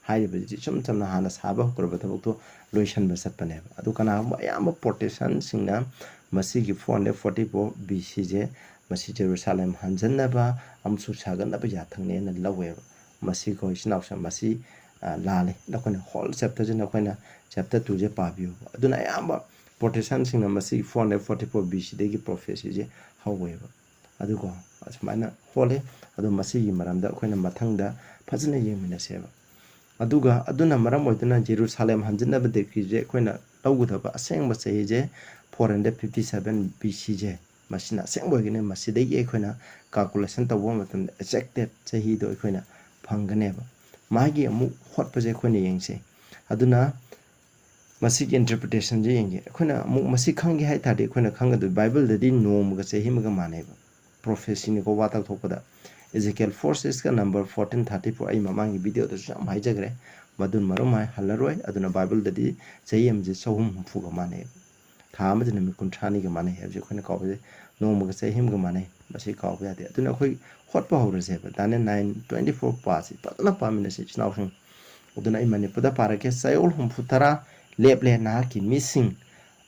ꯍꯥꯏꯔꯤꯕꯁꯤ ꯏꯆꯝ ꯆꯝꯅ ꯍꯥꯟꯅ ꯁꯥꯕ ꯍꯧꯈ꯭ꯔꯕ ꯊꯕꯛꯇꯣ ꯂꯣꯏꯁꯤꯟꯕ ꯆꯠꯄꯅꯦꯕ꯫ ꯑꯗꯨ ꯀꯅꯥꯒꯨꯝꯕ ꯑꯌꯥꯝꯕ ꯄ꯭ꯔꯣꯇꯦꯁꯟꯁꯤꯡꯅ ꯃꯁꯤꯒꯤ four hundred forty four B C ꯁꯦ ꯃꯁꯤ ꯖꯦꯔꯨꯁꯥꯂꯦꯝ ꯍꯟꯖꯟꯅꯕ ꯑꯃꯁꯨꯡ ꯁꯥꯒꯠꯅꯕ ꯌꯥꯊꯪꯅꯦꯅ ꯂꯧꯋꯦꯕ꯫ ꯃꯁꯤ ꯑꯩꯈꯣꯏ ꯏꯆꯤꯟ ꯏꯅꯥꯎꯁꯤꯡ ꯃꯁꯤ, ꯑ, ꯂꯥꯜꯂꯦ꯫ ꯅꯈꯣꯏꯅ ꯍꯣꯜ ꯆꯦꯞꯇꯔꯁꯤ ꯅꯈꯣꯏꯅ ꯆꯦꯞꯇꯔ ꯇꯨꯁꯦ ꯄꯥꯕꯤꯌꯨꯕ꯫ ꯑꯗꯨꯅ ꯑꯌꯥꯝꯕ ꯄ꯭ꯔꯣꯇꯦꯁꯟꯁꯤꯡꯅ ꯃꯁꯤ four hundred forty four B C ꯗꯒꯤ ꯄ꯭ꯔꯣꯐꯦꯁꯤꯁꯦ ꯍꯧꯋꯦꯕ꯫ ꯑꯗꯨꯒ ꯑꯁꯨꯃꯥꯏꯅ ꯍꯣꯜꯂꯤ꯫ ꯑꯗꯣ ꯃꯁꯤꯒꯤ ꯃꯔꯝꯗ ꯑꯩꯈꯣꯏꯅ ꯃꯊꯪꯗ ꯐꯖꯅ ꯌꯦꯡꯃꯤꯟꯅꯁꯦꯕ꯫ ꯑꯗꯨꯒ ꯑꯗꯨꯅ ꯃꯔꯝ ꯑꯣꯏꯗꯨꯅ ꯖꯦꯔꯨꯁꯥꯂꯦꯝ ꯍꯟꯖꯤꯟꯅꯕ ꯗꯦꯀ꯭ꯔꯤꯁꯦ ꯑꯩꯈꯣꯏꯅ ꯂꯧꯒꯗꯕ ꯑꯁꯦꯡꯕ ꯆꯍꯤꯁꯦ four hundred fifty seven B C ꯁꯦ, ꯃꯁꯤꯅ ꯑꯁꯦꯡꯕ ꯑꯣꯏꯒꯅꯤ꯫ ꯃꯁꯤꯗꯒꯤ ꯑꯩꯈꯣꯏꯅ ꯀꯥꯜꯀꯨꯂꯦꯁꯟ ꯇꯧꯕ ꯃꯇꯝꯗ ꯑꯦꯛꯖꯦꯛꯇꯦꯠ ꯆꯍꯤꯗꯣ ꯑꯩꯈꯣꯏꯅ ꯐꯪꯒꯅꯦꯕ꯫ ꯃꯥꯒꯤ ꯑꯃꯨꯛ ꯍꯣꯠꯄꯁꯦ ꯑꯩꯈꯣꯏꯅ ꯌꯦꯡꯁꯦ꯫ ꯑꯗꯨꯅ ꯃꯁꯤꯒꯤ ꯏꯟꯇꯔꯄ꯭ꯔꯤꯇꯦꯁꯟꯁꯦ ꯌꯦꯡꯒꯦ꯫ ꯑꯩꯈꯣꯏꯅ ꯑꯃꯨꯛ ꯃꯁꯤ ꯈꯪꯒꯦ ꯍꯥꯏ ꯇꯥꯔꯗꯤ ꯑꯩꯈꯣꯏꯅ ꯈꯪꯒꯗꯣꯏ ꯕꯥꯏꯕꯜꯗꯗꯤ ꯅꯣꯡꯃꯒ ꯆꯍꯤ ꯑꯃꯒ ꯃꯥꯟꯅꯩꯕ꯫ ꯄ꯭ꯔꯣꯐꯦꯁꯤꯅꯤꯀꯣ, ꯋꯥ ꯇꯥꯛꯊꯣꯛꯄꯗ꯫ Ezekiel four six ꯀ number fourteen thirty four, ꯑꯩ ꯃꯃꯥꯡꯒꯤ ꯚꯤꯗꯤꯑꯣꯗꯁꯨ ꯌꯥꯝ ꯍꯥꯏꯖꯈ꯭ꯔꯦ꯫ ꯃꯗꯨꯅ ꯃꯔꯝ ꯍꯥꯏ ꯍꯜꯂꯔꯣꯏ꯫ ꯑꯗꯨꯅ ꯕꯥꯏꯕꯜꯗꯗꯤ ꯆꯍꯤ ꯑꯃꯁꯦ ꯆꯍꯨꯝ ꯍꯨꯝꯐꯨꯒ ꯃꯥꯟꯅꯩ꯫ ꯊꯥ ꯑꯃꯗ ꯅꯨꯃꯤꯠ ꯀꯨꯟꯊ꯭ꯔꯥꯅꯤꯒ ꯃꯥꯟꯅꯩ ꯍꯥꯏꯕꯁꯦ ꯑꯩꯈꯣꯏꯅ ꯀꯥꯎꯕ ꯌꯥꯗꯦ꯫ ꯅꯣꯡꯃꯒ ꯆꯍꯤ ꯑꯃꯒ ꯃꯥꯟꯅꯩ꯫ ꯃꯁꯤ ꯀꯥꯎꯕ ꯌꯥꯗꯦ꯫ ꯑꯗꯨꯅ ꯑꯩꯈꯣꯏ ꯍꯣꯠꯄ ꯍꯧꯔꯁꯦꯕ꯫ Daniel nine twenty four ꯄꯥꯁꯤ ꯐꯖꯅ ꯄꯥꯃꯤꯟꯅꯁꯤ, ꯏꯆꯤꯟ ꯏꯅꯥꯎꯁꯤꯡ꯫ ꯑꯗꯨꯅ ꯑꯩ ꯃꯅꯤꯄꯨꯔꯗ ꯄꯥꯔꯛꯀꯦ꯫ ꯆꯌꯣꯜ ꯍꯨꯝꯐꯨ ꯇꯔꯥ ꯂꯦꯞꯂꯦ ꯅꯍꯥꯛꯀꯤ ꯃꯤꯁꯤꯡ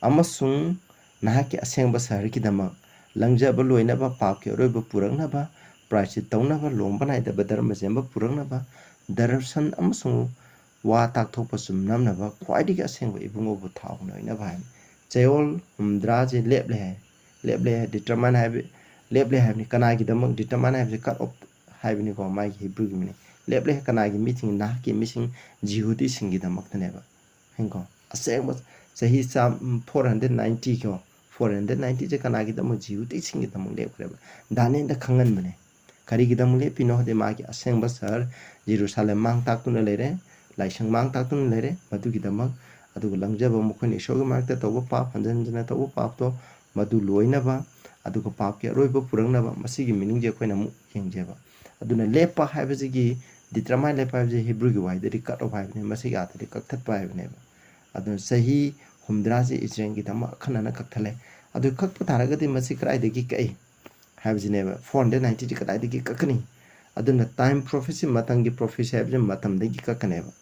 ꯑꯃꯁꯨꯡ ꯅꯍꯥꯛꯀꯤ ꯑꯁꯦꯡꯕ ꯁꯍꯔꯒꯤꯗꯃꯛ ꯂꯪꯖꯕ ꯂꯣꯏꯅꯕ, ꯄꯥꯞꯀꯤ ꯑꯔꯣꯏꯕ ꯄꯨꯔꯛꯅꯕ, ꯄ꯭ꯔꯥꯏꯆꯤꯠ ꯇꯧꯅꯕ, ꯂꯣꯝꯕ ꯅꯥꯏꯗꯕ ꯙꯔꯃ ꯆꯦꯟꯕ ꯄꯨꯔꯛꯅꯕ, ꯗꯔꯁꯟ ꯑꯃꯁꯨꯡ ꯋꯥ ꯇꯥꯛꯊꯣꯛꯄ ꯆꯨꯝꯅꯝꯅꯕ, ꯈ꯭ꯋꯥꯏꯗꯒꯤ ꯑꯁꯦꯡꯕ ꯏꯕꯨꯡꯉꯣꯕꯨ ꯊꯥꯎ ꯅꯣꯏꯅꯕ ꯍꯥꯏꯅ꯫ ꯆꯌꯣꯜ ꯍꯨꯝꯗ꯭ꯔꯥꯁꯦ ꯂꯦꯞꯂꯦ ꯍꯥꯏ꯫ ꯂꯦꯞꯂꯦ ꯍꯥꯏ, ꯗꯤꯇꯔꯃꯥꯏꯟ ꯍꯥꯏꯕ, ꯂꯦꯞꯂꯦ ꯍꯥꯏꯕꯅꯤ꯫ ꯀꯅꯥꯒꯤꯗꯃꯛ? ꯗꯤꯇꯔꯃꯥꯏꯟ ꯍꯥꯏꯕꯁꯦ ꯀꯠ ꯑꯣꯐ ꯍꯥꯏꯕꯅꯤꯀꯣ, ꯃꯥꯒꯤ ꯍꯤꯕ꯭ꯔꯨꯒꯤ ꯃꯤꯅꯤꯡ꯫ ꯂꯦꯞꯂꯦ ꯍꯥꯏ ꯀꯅꯥꯒꯤ ꯃꯤꯁꯤꯡ? ꯅꯍꯥꯛꯀꯤ ꯃꯤꯁꯤꯡ ꯖꯤꯍꯨꯗꯤꯁꯤꯡꯒꯤꯗꯃꯛꯇꯅꯦꯕ꯫ ꯍꯦꯡꯀꯣ, ꯑꯁꯦꯡꯕ ꯆꯍꯤ ꯆꯥꯝ-, four hundred ninety ꯀꯣ, four hundred ninety ꯁꯦ ꯀꯅꯥꯒꯤꯗꯃꯛ? ꯖꯤꯍꯨꯗꯤꯁꯤꯡꯒꯤꯗꯃꯛ ꯂꯦꯞꯈ꯭ꯔꯦꯕ꯫ ꯗꯥꯅꯤꯌꯦꯜꯗ ꯈꯪꯍꯟꯕꯅꯦ꯫ ꯀꯔꯤꯒꯤꯗꯃꯛ ꯂꯦꯞꯄꯤꯅꯣ ꯍꯥꯏꯗꯤ ꯃꯥꯒꯤ ꯑꯁꯦꯡꯕ ꯁꯍꯔ ꯖꯦꯔꯨꯁꯥꯂꯦꯝ ꯃꯥꯡ ꯇꯥꯛꯇꯨꯅ ꯂꯩꯔꯦ, ꯂꯥꯏꯁꯪ ꯃꯥꯡ ꯇꯥꯛꯇꯨꯅ ꯂꯩꯔꯦ, ꯃꯗꯨꯒꯤꯗꯃꯛ꯫ ꯑꯗꯨꯒ ꯂꯪꯖꯕ ꯃꯈꯣꯏꯅ ꯏꯁꯣꯔꯒꯤ ꯃꯔꯛꯇ ꯇꯧꯕ ꯄꯥꯞ, ꯍꯟꯖꯤꯟ ꯍꯟꯖꯤꯟꯅ ꯇꯧꯕ ꯄꯥꯞꯇꯣ, ꯃꯗꯨ ꯂꯣꯏꯅꯕ, ꯑꯗꯨꯒ ꯄꯥꯞꯀꯤ ꯑꯔꯣꯏꯕ ꯄꯨꯔꯛꯅꯕ, ꯃꯁꯤꯒꯤ ꯃꯤꯅꯤꯡꯁꯦ ꯑꯩꯈꯣꯏꯅ ꯑꯃꯨꯛ ꯌꯦꯡꯖꯦꯕ꯫ ꯑꯗꯨꯅ ꯂꯦꯞꯄ ꯍꯥꯏꯕꯁꯤꯒꯤ Determine ꯂꯦꯞꯄ ꯍꯥꯏꯕꯁꯤ ꯍꯤꯕ꯭ꯔꯨꯒꯤ ꯋꯥꯍꯩꯗꯗꯤ cut off ꯍꯥꯏꯕꯅꯤ, ꯃꯁꯤꯒꯤ ꯑꯥꯔꯊꯗꯤ ꯀꯛꯊꯠꯄ ꯍꯥꯏꯕꯅꯦꯕ꯫ ꯑꯗꯨꯅ ꯆꯍꯤ ꯍꯨꯝꯗ꯭ꯔꯥꯁꯤ ꯏꯁꯔꯦꯜꯒꯤꯗꯃꯛ ꯑꯈꯟꯅꯅ ꯀꯛꯊꯠꯂꯦ꯫ ꯑꯗꯨ ꯀꯛꯄ ꯇꯥꯔꯒꯗꯤ ꯃꯁꯤ ꯀꯗꯥꯏꯗꯒꯤ ꯀꯛꯏ ꯍꯥꯏꯕꯁꯤꯅꯦꯕ꯫ Four hundred ninetyꯁꯤ ꯀꯗꯥꯏꯗꯒꯤ ꯀꯛꯀꯅꯤ? ꯑꯗꯨꯅ time prophecy, ꯃꯇꯝꯒꯤ prophecy ꯍꯥꯏꯕꯁꯤ ꯃꯇꯝꯗꯒꯤ ꯀꯛꯀꯅꯦꯕ꯫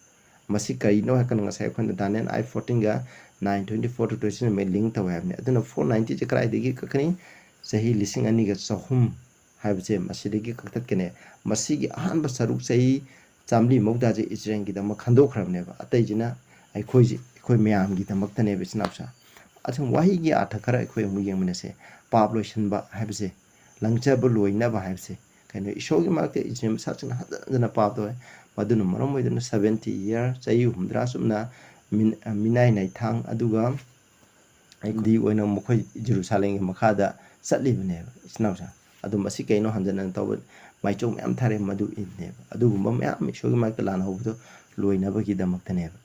ꯃꯁꯤ ꯀꯔꯤꯅꯣ ꯍꯥꯏꯔꯀꯥꯟꯗ ꯉꯁꯥꯏ ꯑꯩꯈꯣꯏꯅ Daniel I fourteenꯒ nine twenty-four to twenty-seven ꯃꯩ link ꯇꯧꯋꯦ ꯍꯥꯏꯕꯅꯤ꯫ ꯑꯗꯨꯅ four ninetyꯁꯦ ꯀꯗꯥꯏꯗꯒꯤ ꯀꯛꯀꯅꯤ? ꯆꯍꯤ ꯂꯤꯁꯤꯡ ꯑꯅꯤꯒ ꯆꯍꯨꯝ ꯍꯥꯏꯕꯁꯦ ꯃꯁꯤꯗꯒꯤ ꯀꯛꯊꯠꯀꯅꯤ꯫ ꯃꯁꯤꯒꯤ ꯑꯍꯥꯟꯕ ꯁꯔꯨꯛ ꯆꯍꯤ ꯆꯥꯝꯃꯔꯤ ꯃꯧꯗ꯭ꯔꯥꯁꯦ ꯏꯁꯔꯦꯜꯒꯤꯗꯃꯛ ꯈꯟꯗꯣꯛꯈ꯭ꯔꯕꯅꯦꯕ꯫ ꯑꯇꯩꯁꯤꯅ ꯑꯩꯈꯣꯏꯁꯦ, ꯑꯩꯈꯣꯏ ꯃꯌꯥꯝꯒꯤꯗꯃꯛꯇꯅꯦꯕ, ꯏꯆꯤꯟ ꯏꯅꯥꯎꯁꯦ꯫ ꯑꯁꯨꯝ ꯋꯥꯍꯩꯒꯤ ꯑꯥꯔꯊ ꯈꯔ ꯑꯩꯈꯣꯏ ꯑꯃꯨꯛ ꯌꯦꯡꯃꯤꯟꯅꯁꯦ꯫ ꯄꯥꯞ ꯂꯣꯏꯁꯤꯟꯕ ꯍꯥꯏꯕꯁꯦ, ꯂꯪꯆꯕ ꯂꯣꯏꯅꯕ ꯍꯥꯏꯕꯁꯦ ꯀꯩꯅꯣ? ꯏꯁꯣꯔꯒꯤ ꯃꯥꯏꯌꯣꯛꯇ ꯏꯁꯔꯦꯜ ꯃꯆꯥꯁꯤꯡꯅ ꯍꯟꯖꯤꯟ ꯍꯟꯖꯤꯟꯅ ꯄꯥꯞ ꯇꯧꯋꯦ꯫ ꯃꯗꯨꯅ ꯃꯔꯝ ꯑꯣꯏꯗꯨꯅ seventy year, ꯆꯍꯤ ꯍꯨꯝꯗ꯭ꯔꯥ ꯆꯨꯞꯅ ꯃꯤꯟ-, ꯃꯤꯅꯥꯏ ꯅꯥꯏꯊꯥꯡ, ꯑꯗꯨꯒ ꯑꯩꯗꯤ ꯑꯣꯏꯅ ꯃꯈꯣꯏ ꯖꯦꯔꯨꯁꯥꯂꯦꯝꯒꯤ ꯃꯈꯥꯗ ꯆꯠꯂꯤꯕꯅꯦꯕ, ꯏꯆꯤꯟ ꯏꯅꯥꯎꯁꯦ꯫ ꯑꯗꯨ ꯃꯁꯤ ꯀꯩꯅꯣ ꯍꯟꯖꯤꯟ ꯍꯟꯖꯤꯟ ꯇꯧꯕ? ꯃꯥꯏꯆꯧ ꯃꯌꯥꯝ ꯊꯥꯔꯦ, ꯃꯗꯨ ꯏꯟꯅꯦꯕ꯫ ꯑꯗꯨꯒꯨꯝꯕ ꯃꯌꯥꯝ ꯏꯁꯣꯔꯒꯤ ꯃꯥꯏꯌꯣꯛꯇ ꯂꯥꯟꯍꯧꯕꯗꯣ ꯂꯣꯏꯅꯕꯒꯤꯗꯃꯛꯇꯅꯦꯕ꯫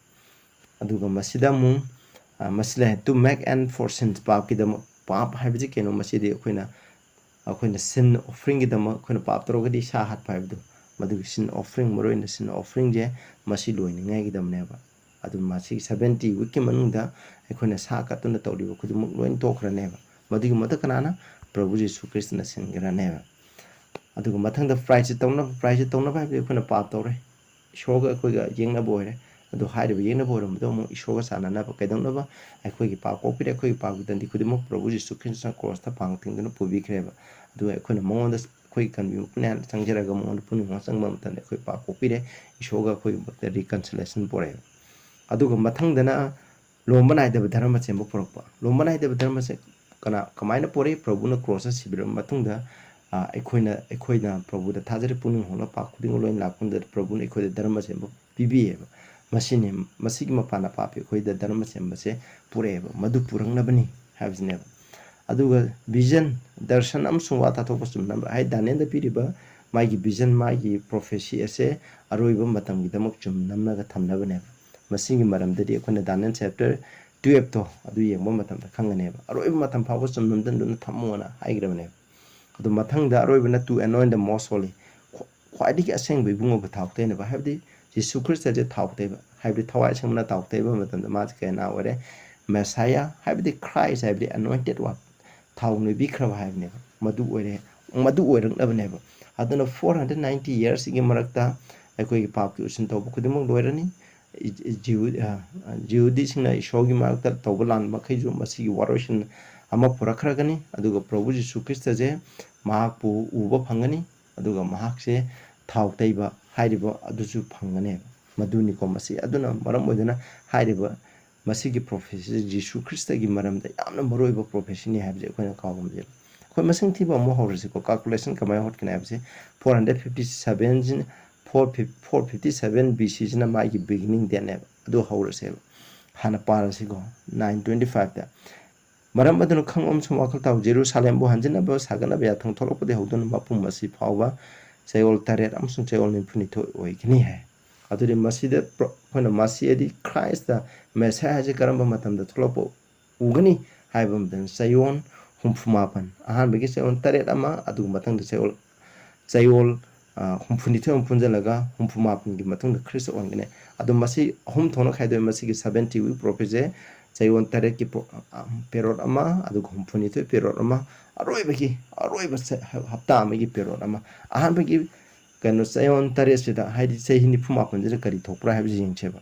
ꯑꯗꯨꯒ ꯃꯁꯤꯗ ꯑꯃꯨꯛ, ꯑ, ꯃꯁꯤ ꯂꯩ, "To make an for sins", ꯄꯥꯞꯀꯤꯗꯃꯛ꯫ ꯄꯥꯞ ꯍꯥꯏꯕꯁꯤ ꯀꯩꯅꯣ? ꯃꯁꯤꯗꯤ ꯑꯩꯈꯣꯏꯅ, ꯑꯩꯈꯣꯏꯅ sin offeringꯒꯤꯗꯃꯛ ꯑꯩꯈꯣꯏꯅ ꯄꯥꯞ ꯇꯧꯔꯒꯗꯤ ꯁꯥ ꯍꯥꯠꯄ ꯍꯥꯏꯕꯗꯣ, ꯃꯗꯨꯒꯤ sin offering, ꯃꯔꯨꯑꯣꯏꯅ sin offeringꯁꯦ ꯃꯁꯤ ꯂꯣꯏꯅꯉꯥꯏꯒꯤꯗꯃꯛꯅꯦꯕ꯫ ꯑꯗꯨ ꯃꯁꯤꯒꯤ seventy weekꯀꯤ ꯃꯅꯨꯡꯗ ꯑꯩꯈꯣꯏꯅ ꯁꯥ ꯀꯠꯇꯨꯅ ꯇꯧꯔꯤꯕ ꯈꯨꯗꯤꯡꯃꯛ ꯂꯣꯏꯅ ꯇꯣꯛꯈ꯭ꯔꯅꯦꯕ꯫ ꯃꯗꯨꯒꯤ ꯃꯊꯛ ꯀꯅꯥꯅ? ꯄ꯭ꯔꯚꯨ ꯖꯤꯁꯨ ꯈ꯭ꯔꯤꯁꯇꯅ ꯁꯤꯟꯈ꯭ꯔꯅꯦꯕ꯫ ꯑꯗꯨꯒ ꯃꯊꯪꯗ ꯄ꯭ꯔꯥꯏꯁꯁꯦ ꯇꯧꯅꯕ, ꯄ꯭ꯔꯥꯏꯁꯁꯦ ꯇꯧꯅꯕ ꯍꯥꯏꯕꯗꯤ ꯑꯩꯈꯣꯏꯅ ꯄꯥꯞ ꯇꯧꯔꯦ, ꯏꯁꯣꯔꯒ ꯑꯩꯈꯣꯏꯒ ꯌꯦꯛꯅꯕ ꯑꯣꯏꯔꯦ꯫ ꯑꯗꯨ ꯍꯥꯏꯔꯤꯕ ꯌꯦꯛꯅꯕ ꯑꯣꯏꯔꯝꯕꯗꯣ ꯑꯃꯨꯛ ꯏꯁꯣꯔꯒ ꯆꯥꯟꯅꯅꯕ ꯀꯩꯗꯧꯅꯕ? ꯑꯩꯈꯣꯏꯒꯤ ꯄꯥꯞ ꯀꯣꯛꯄꯤꯔꯦ, ꯑꯩꯈꯣꯏꯒꯤ ꯄꯥꯞꯀꯤ ꯗꯟꯗꯤ ꯈꯨꯗꯤꯡꯃꯛ ꯄ꯭ꯔꯚꯨ ꯖꯤꯁꯨ ꯈ꯭ꯔꯤꯁꯇꯅ ꯀ꯭ꯔꯣꯁꯇ ꯄꯥꯡ ꯇꯤꯡꯗꯨꯅ ꯄꯨꯕꯤꯈ꯭ꯔꯦꯕ꯫ ꯑꯗꯨꯒ ꯑꯩꯈꯣꯏꯅ ꯃꯉꯣꯟꯗ, ꯑꯩꯈꯣꯏꯒꯤ ꯀꯟꯕꯤꯕ ꯄꯨꯅꯦꯅ ꯆꯪꯖꯔꯒ ꯃꯉꯣꯟꯗ ꯄꯨꯛꯅꯤꯡ ꯋꯥꯡꯅ ꯆꯪꯕ ꯃꯇꯝꯗ ꯑꯩꯈꯣꯏ ꯄꯥꯞ ꯀꯣꯛꯄꯤꯔꯦ, ꯏꯁꯣꯔꯒ ꯑꯩꯈꯣꯏꯒꯤ ꯃꯔꯛꯇ reconciliation ꯄꯨꯔꯛꯑꯦꯕ꯫ ꯑꯗꯨꯒ ꯃꯊꯪꯗꯅ ꯂꯣꯝꯕ ꯅꯥꯏꯗꯕ ꯙꯔꯃ ꯁꯦꯝꯕ ꯄꯨꯔꯛꯄ꯫ ꯂꯣꯝꯕ ꯅꯥꯏꯗꯕ ꯙꯔꯃꯁꯦ ꯀꯅꯥ, ꯀꯃꯥꯏꯅ ꯄꯨꯔꯛꯏ? ꯄ꯭ꯔꯚꯨꯅ ꯀ꯭ꯔꯣꯁꯇ ꯁꯤꯕꯤꯔꯕ ꯃꯇꯨꯡꯗ, ꯑ, ꯑꯩꯈꯣꯏꯅ, ꯑꯩꯈꯣꯏꯅ ꯄ꯭ꯔꯚꯨꯗ ꯊꯥꯖꯔꯦ, ꯄꯨꯛꯅꯤꯡ ꯍꯣꯡꯅ ꯄꯥꯞ ꯈꯨꯗꯤꯡꯃꯛ ꯂꯣꯏꯅ ꯂꯥꯛꯄ ꯃꯇꯝꯗ ꯄ꯭ꯔꯚꯨꯅ ꯑꯩꯈꯣꯏꯗ ꯙꯔꯃ ꯁꯦꯝꯕ ꯄꯤꯕꯤꯌꯦꯕ꯫ ꯃꯁꯤꯅꯤ, ꯃꯁꯤꯒꯤ ꯃꯄꯥꯟꯅ ꯄꯥꯞꯀꯤ ꯑꯩꯈꯣꯏꯗ ꯙꯔꯃ ꯁꯦꯝꯕꯁꯦ ꯄꯨꯔꯛꯑꯦꯕ, ꯃꯗꯨ ꯄꯨꯔꯛꯅꯕꯅꯤ ꯍꯥꯏꯕꯁꯤꯅꯦꯕ꯫ ꯑꯗꯨꯒ vision, ꯗꯔꯁꯟ ꯑꯃꯁꯨꯡ ꯋꯥ ꯇꯥꯊꯣꯛꯄ ꯆꯨꯝꯅꯕ, ꯍꯥꯏ, ꯗꯥꯅꯤꯌꯦꯜꯗ ꯄꯤꯔꯤꯕ ꯃꯥꯒꯤ vision, ꯃꯥꯒꯤ prophecy ꯑꯁꯦ ꯑꯔꯣꯏꯕ ꯃꯇꯝꯒꯤꯗꯃꯛ ꯆꯨꯝꯅꯝꯂꯒ ꯊꯝꯅꯕꯅꯦꯕ꯫ ꯃꯁꯤꯒꯤ ꯃꯔꯝꯗꯗꯤ ꯑꯩꯈꯣꯏꯅ ꯗꯥꯅꯤꯌꯦꯜ chapter twelveꯇꯣ ꯑꯗꯨ ꯌꯦꯡꯕ ꯃꯇꯝꯗ ꯈꯪꯒꯅꯦꯕ꯫ ꯑꯔꯣꯏꯕ ꯃꯇꯝ ꯐꯥꯎꯕ ꯆꯨꯝꯅꯝꯗꯨꯅ ꯊꯝꯃꯣꯅ ꯍꯥꯏꯈ꯭ꯔꯕꯅꯦꯕ꯫ ꯑꯗꯨ ꯃꯊꯪꯗ ꯑꯔꯣꯏꯕꯅ "To anoint the most holy", ꯈ꯭ꯋꯥ-, ꯈ꯭ꯋꯥꯏꯗꯒꯤ ꯑꯁꯦꯡꯕ ꯏꯕꯨꯡꯉꯣꯕꯨ ꯊꯥꯎ ꯇꯩꯅꯕ, ꯍꯥꯏꯕꯗꯤ ꯖꯤꯁꯨ ꯈ꯭ꯔꯤꯁꯇꯁꯦ ꯊꯥꯎ ꯇꯩꯕ, ꯍꯥꯏꯕꯗꯤ ꯊꯋꯥꯏ ꯑꯁꯦꯡꯕꯅ ꯊꯥꯎ ꯇꯩꯕ ꯃꯇꯝꯗ ꯃꯥꯁꯦ ꯀꯩꯅꯥ ꯑꯣꯏꯔꯦ? ꯃꯦꯁꯥꯌꯥ, ꯍꯥꯏꯕꯗꯤ Christ, ꯍꯥꯏꯕꯗꯤ anointed one, ꯊꯥꯎ ꯅꯣꯏꯕꯤꯈ꯭ꯔꯕ ꯍꯥꯏꯕꯅꯦꯕ꯫ ꯃꯗꯨ ꯑꯣꯏꯔꯦ, ꯃꯗꯨ ꯑꯣꯏꯔꯛꯅꯕꯅꯦꯕ꯫ ꯑꯗꯨꯅ four hundred ninety yearsꯁꯤꯒꯤ ꯃꯔꯛꯇ ꯑꯩꯈꯣꯏꯒꯤ ꯄꯥꯞꯀꯤ ꯎꯁꯤꯟ ꯇꯧꯕ ꯈꯨꯗꯤꯡꯃꯛ ꯂꯣꯏꯔꯅꯤ꯫ ꯏ-, ꯏ-, ꯖꯤꯍꯨ-, ꯑ, ꯖꯤꯍꯨꯗꯤꯁꯤꯡꯅ ꯏꯁꯣꯔꯒꯤ ꯃꯔꯛꯇ ꯇꯧꯕ ꯂꯥꯟ ꯃꯈꯩꯁꯨ ꯃꯁꯤꯒꯤ ꯋꯥꯔꯣꯏꯁꯤꯟ ꯑꯃ ꯄꯨꯔꯛꯈ꯭ꯔꯒꯅꯤ꯫ ꯑꯗꯨꯒ ꯄ꯭ꯔꯚꯨ ꯖꯤꯁꯨ ꯈ꯭ꯔꯤꯁꯇꯁꯦ ꯃꯍꯥꯛꯄꯨ ꯎꯕ ꯐꯪꯒꯅꯤ꯫ ꯑꯗꯨꯒ ꯃꯍꯥꯛꯁꯦ ꯊꯥꯎ ꯇꯩꯕ ꯍꯥꯏꯔꯤꯕ ꯑꯗꯨꯁꯨ ꯐꯪꯒꯅꯦꯕ꯫ ꯃꯗꯨꯅꯤꯀꯣ ꯃꯁꯤ꯫ ꯑꯗꯨꯅ ꯃꯔꯝ ꯑꯣꯏꯗꯨꯅ ꯍꯥꯏꯔꯤꯕ ꯃꯁꯤꯒꯤ prophecyꯁꯦ ꯖꯤꯁꯨ ꯈ꯭ꯔꯤꯁꯇꯒꯤ ꯃꯔꯝꯗ ꯌꯥꯝꯅ ꯃꯔꯨꯑꯣꯏꯕ prophecyꯅꯤ ꯍꯥꯏꯕꯁꯦ ꯑꯩꯈꯣꯏꯅ ꯀꯥꯎꯕ ꯉꯝꯗꯦ꯫ ꯑꯩꯈꯣꯏ ꯃꯁꯤꯡ ꯊꯤꯕ ꯑꯃꯨꯛ ꯍꯧꯔꯁꯤꯀꯣ꯫ Calculation ꯀꯃꯥꯏꯅ ꯍꯣꯠꯀꯅꯤ ꯍꯥꯏꯕꯁꯦ, four hundred fifty sevenꯁꯤꯅ, four fifty seven B Cꯁꯤꯅ ꯃꯥꯒꯤ beginning dateꯅꯦꯕ꯫ ꯑꯗꯨ ꯍꯧꯔꯁꯦꯕ꯫ ꯍꯥꯟꯅ ꯄꯥꯔꯁꯤꯀꯣ꯫ Nine twenty fiveꯇ, "ꯃꯔꯝ ꯑꯗꯨꯅ ꯈꯪꯕ ꯑꯃꯁꯨꯡ ꯋꯥꯈꯜ ꯇꯥꯎ, ꯖꯦꯔꯨꯁꯥꯂꯦꯝꯕꯨ ꯍꯟꯖꯤꯟꯅꯕ ꯁꯥꯒꯠꯅꯕ ꯌꯥꯊꯪ ꯊꯣꯛꯂꯛꯄꯗꯒꯤ ꯍꯧꯗꯨꯅ ꯃꯄꯨꯝ ꯑꯁꯤ ꯐꯥꯎꯕ ꯆꯌꯣꯜ ꯇꯔꯦꯠ ꯑꯃꯁꯨꯡ ꯆꯌꯣꯜ ꯅꯤꯐꯨꯅꯤꯊꯣꯏ ꯑꯣꯏꯒꯅꯤ" ꯍꯥꯏ꯫ ꯑꯗꯨꯗꯤ ꯃꯁꯤꯗ ꯄ꯭ꯔ-, ꯑꯩꯈꯣꯏꯅ ꯃꯁꯤ ꯍꯥꯏꯗꯤ ꯈ꯭ꯔꯥꯏꯁꯇ, ꯃꯦꯁꯥꯏ ꯍꯥꯏꯁꯦ ꯀꯔꯝꯕ ꯃꯇꯝꯗ ꯊꯣꯛꯂꯛꯄ ꯎꯒꯅꯤ ꯍꯥꯏꯕ ꯃꯇꯝꯗ ꯆꯌꯣꯜ ꯍꯨꯝꯐꯨ ꯃꯥꯄꯟ, ꯑꯍꯥꯟꯕꯒꯤ ꯆꯌꯣꯜ ꯇꯔꯦꯠ ꯑꯃ, ꯑꯗꯨꯒ ꯃꯊꯪꯗ ꯆꯌꯣꯜ, ꯆꯌꯣꯜ, ꯑ, ꯍꯨꯝꯐꯨꯅꯤꯊꯣꯏ ꯑꯃ ꯄꯨꯟꯁꯤꯜꯂꯒ ꯍꯨꯝꯐꯨ ꯃꯥꯄꯟꯒꯤ ꯃꯇꯨꯡꯗ ꯈ꯭ꯔꯤꯁꯇ ꯑꯣꯟꯒꯅꯤ꯫ ꯑꯗꯣ ꯃꯁꯤ ꯑꯍꯨꯝ ꯊꯣꯛꯅ ꯈꯥꯏꯗꯣꯛꯑꯦ꯫ ꯃꯁꯤꯒꯤ seventy week prophecyꯁꯦ ꯆꯌꯣꯜ ꯇꯔꯦꯠꯀꯤ ꯄ꯭ꯔꯣ-, ꯑ, period ꯑꯃ, ꯑꯗꯨꯒ ꯍꯨꯝꯐꯨꯅꯤꯊꯣꯏ period ꯑꯃ, ꯑꯔꯣꯏꯕꯒꯤ, ꯑꯔꯣꯏꯕ ꯁ-, ꯍꯞꯇꯥ ꯑꯃꯒꯤ period ꯑꯃ꯫ ꯑꯍꯥꯟꯕꯒꯤ ꯀꯩꯅꯣ, ꯆꯌꯣꯜ ꯇꯔꯦꯠꯁꯤꯗ, ꯍꯥꯏꯗꯤ ꯆꯍꯤ ꯅꯤꯐꯨ ꯃꯥꯄꯟꯁꯤꯗ ꯀꯔꯤ ꯊꯣꯛꯄ꯭ꯔꯥ ꯍꯥꯏꯕꯁꯤ ꯌꯦꯡꯁꯦꯕ꯫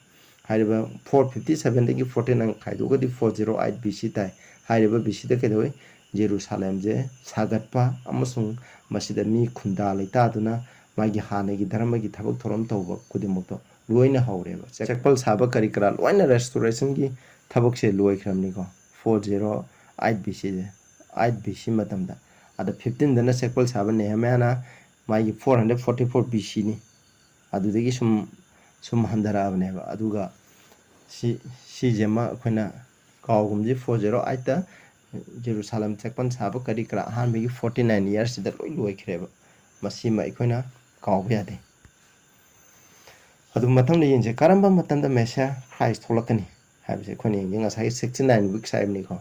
ꯍꯥꯏꯔꯤꯕ four fifty sevenꯗꯒꯤ forty nine ꯈꯥꯏꯗꯣꯛꯑꯒꯗꯤ four zero eight B C ꯇꯥꯏ꯫ ꯍꯥꯏꯔꯤꯕ B Cꯗ ꯀꯩꯗꯧꯏ? ꯖꯦꯔꯨꯁꯥꯂꯦꯝꯁꯦ ꯁꯥꯒꯠꯄ ꯑꯃꯁꯨꯡ ꯃꯁꯤꯗ ꯃꯤ ꯈꯨꯟꯗꯥ ꯂꯩꯇꯥꯗꯨꯅ ꯃꯥꯒꯤ ꯍꯥꯟꯅꯒꯤ ꯙꯔꯃꯒꯤ ꯊꯕꯛ ꯊꯧꯔꯝ ꯇꯧꯕ ꯈꯨꯗꯤꯡꯃꯛꯇꯣ ꯂꯣꯏꯅ ꯍꯧꯔꯦꯕ꯫ ꯆꯦꯛꯄꯜ ꯁꯥꯕ ꯀꯔꯤ ꯀꯔꯥ ꯂꯣꯏꯅ restorationꯒꯤ ꯊꯕꯛꯁꯦ ꯂꯣꯏꯈ꯭ꯔꯕꯅꯤꯀꯣ꯫ Four zero eight B Cꯁꯦ, eight B C ꯃꯇꯝꯗ꯫ ꯑꯗ fifteenꯗꯅ ꯆꯦꯛꯄꯜ ꯁꯥꯕ ꯅꯦꯍꯦꯃꯤꯌꯥꯅ ꯃꯥꯒꯤ four hundred forty four B Cꯅꯤ꯫ ꯑꯗꯨꯗꯒꯤ ꯁꯨꯝ, ꯁꯨꯝ ꯍꯟꯊꯔꯛꯑꯕꯅꯦꯕ꯫ ꯑꯗꯨꯒ ꯁꯤ, ꯁꯤꯁꯦ ꯑꯃ ꯑꯩꯈꯣꯏꯅ ꯀꯥꯎꯒꯨꯝꯁꯤ, four zero eightꯇ ꯖꯦꯔꯨꯁꯥꯂꯦꯝ ꯆꯦꯛꯄꯜ ꯁꯥꯕ ꯀꯔꯤ ꯀꯔꯥ ꯑꯍꯥꯟꯕꯒꯤ forty nine yearsꯁꯤꯗ ꯂꯣꯏ ꯂꯣꯏꯈ꯭ꯔꯦꯕ꯫ ꯃꯁꯤꯃ ꯑꯩꯈꯣꯏꯅ ꯀꯥꯎꯕ ꯌꯥꯗꯦ꯫ ꯑꯗꯨ ꯃꯊꯪꯗ ꯌꯦꯡꯁꯦ, ꯀꯔꯝꯕ ꯃꯇꯝꯗ ꯃꯦꯁꯤꯌꯥ ꯈ꯭ꯔꯥꯏꯁ ꯊꯣꯛꯂꯛꯀꯅꯤ ꯍꯥꯏꯕꯁꯦ ꯑꯩꯈꯣꯏꯅ ꯌꯦꯡꯁꯦ꯫ ꯉꯁꯥꯏꯒꯤ sixty nine weeks ꯍꯥꯏꯕꯅꯤꯀꯣ꯫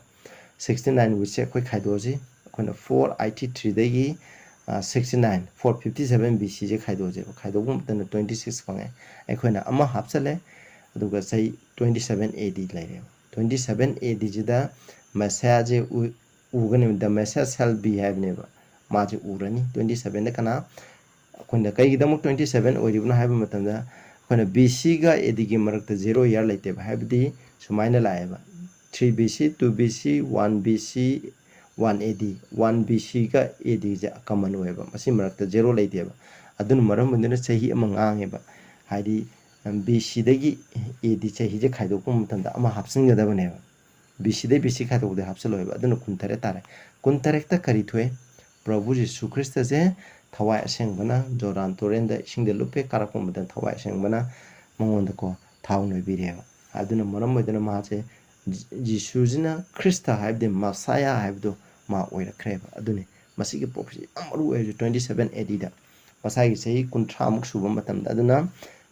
Sixty nine weeksꯁꯦ ꯑꯩꯈꯣꯏ ꯈꯥꯏꯗꯣꯛꯑꯁꯤ꯫ ꯑꯩꯈꯣꯏꯅ four eighty threeꯗꯒꯤ sixty nine, four fifty seven B ꯁꯤꯁꯦ ꯈꯥꯏꯗꯣꯛꯑꯁꯦꯕ꯫ ꯈꯥꯏꯗꯣꯛꯄ ꯃꯇꯝꯗ ꯇ꯭ꯋꯦꯟꯇꯤ ꯁꯤꯛꯁ ꯐꯪꯉꯦ꯫ ꯑꯩꯈꯣꯏꯅ ꯑꯃ ꯍꯥꯞꯆꯜꯂꯦ, ꯑꯗꯨꯒ ꯆꯍꯤ ꯇ꯭ꯋꯦꯟꯇꯤ ꯁꯚꯦꯟ ꯑꯦ ꯗꯤ ꯂꯩꯔꯦꯕ꯫ ꯇ꯭ꯋꯦꯟꯇꯤ ꯁꯚꯦꯟ ꯑꯦ ꯗꯤꯁꯤꯗ ꯃꯦꯁꯤꯌꯥꯁꯦ ꯎ-, ꯎꯒꯅꯦꯕ, "The Messiah shall be" ꯍꯥꯏꯕꯅꯦꯕ꯫ ꯃꯥꯁꯦ ꯎꯔꯅꯤ꯫ ꯇ꯭ꯋꯦꯟꯇꯤ ꯁꯚꯦꯟꯗ ꯀꯅꯥ, ꯑꯩꯈꯣꯏꯅ ꯀꯩꯒꯤꯗꯃꯛ ꯇ꯭ꯋꯦꯟꯇꯤ ꯁꯚꯦꯟ ꯑꯣꯏꯔꯤꯕꯅꯣ ꯍꯥꯏꯕ ꯃꯇꯝꯗ, ꯑꯩꯈꯣꯏꯅ ꯕꯤ ꯁꯤꯒ ꯑꯦ ꯗꯤꯒꯤ ꯃꯔꯛꯇ ꯖꯦꯔꯣ ꯏꯌꯥꯔ ꯂꯩꯇꯦꯕ꯫ ꯍꯥꯏꯕꯗꯤ ꯁꯨꯃꯥꯏꯅ ꯂꯥꯛꯑꯦꯕ, three B C, two B C, one B C, one A D. One B ꯁꯤꯒ ꯑꯦ ꯗꯤꯁꯦ ꯀꯃꯟ ꯑꯣꯏꯌꯦꯕ, ꯃꯁꯤ ꯃꯔꯛꯇ ꯖꯦꯔꯣ ꯂꯩꯇꯦꯕ꯫ ꯑꯗꯨꯅ ꯃꯔꯝ ꯑꯣꯏꯗꯨꯅ ꯆꯍꯤ ꯑꯃ ꯉꯥꯡꯉꯦꯕ꯫ ꯍꯥꯏꯗꯤ ꯕꯤ ꯁꯤꯗꯒꯤ ꯑꯦ ꯗꯤ ꯆꯍꯤꯁꯦ ꯈꯥꯏꯗꯣꯛꯄ ꯃꯇꯝꯗ ꯑꯃ ꯍꯥꯞꯆꯤꯟꯒꯗꯕꯅꯦꯕ꯫ ꯕꯤ ꯁꯤꯗꯩ ꯕꯤ ꯁꯤ ꯈꯥꯏꯗꯣꯛꯄꯗ ꯍꯥꯞꯆꯤꯜꯂꯣꯏꯕ꯫ ꯑꯗꯨꯅ ꯀꯨꯟꯇꯔꯦꯠ ꯇꯥꯔꯦ꯫ ꯀꯨꯟꯇꯔꯦꯠꯇ ꯀꯔꯤ ꯊꯣꯛꯑꯦ? ꯄ꯭ꯔꯚꯨ ꯖꯤꯁꯨ ꯈ꯭ꯔꯤꯁꯇꯁꯦ ꯊꯋꯥꯏ ꯑꯁꯦꯡꯕꯅ ꯖꯣꯔꯗꯥꯟ ꯇꯨꯔꯦꯜꯗ ꯏꯁꯤꯡꯗ ꯂꯨꯞꯄꯦ, ꯀꯥꯔꯛꯄ ꯃꯇꯝꯗ ꯊꯋꯥꯏ ꯑꯁꯦꯡꯕꯅ ꯃꯉꯣꯟꯗꯀꯣ ꯊꯥꯎ ꯅꯣꯏꯕꯤꯔꯦꯕ꯫ ꯑꯗꯨꯅ ꯃꯔꯝ ꯑꯣꯏꯗꯨꯅ ꯃꯥꯁꯦ ꯖꯤ-, ꯖꯤꯁꯨꯁꯤꯅ ꯈ꯭ꯔꯤꯁꯇ ꯍꯥꯏꯕꯗꯤ ꯃꯁꯥꯌꯥ ꯍꯥꯏꯕꯗꯣ ꯃꯥ ꯑꯣꯏꯔꯛꯈ꯭ꯔꯦꯕ꯫ ꯑꯗꯨꯅꯤ ꯃꯁꯤꯒꯤ ꯄ꯭ꯔꯣꯐꯦꯁꯤ ꯌꯥꯝ ꯃꯔꯨ ꯑꯣꯏꯔꯤꯁꯦ ꯇ꯭ꯋꯦꯟꯇꯤ ꯁꯚꯦꯟ ꯑꯦ ꯗꯤꯗ, ꯃꯁꯥꯒꯤ ꯆꯍꯤ ꯀꯨꯟꯊ꯭ꯔꯥꯃꯨꯛ ꯁꯨꯕ ꯃꯇꯝꯗ꯫ ꯑꯗꯨꯅ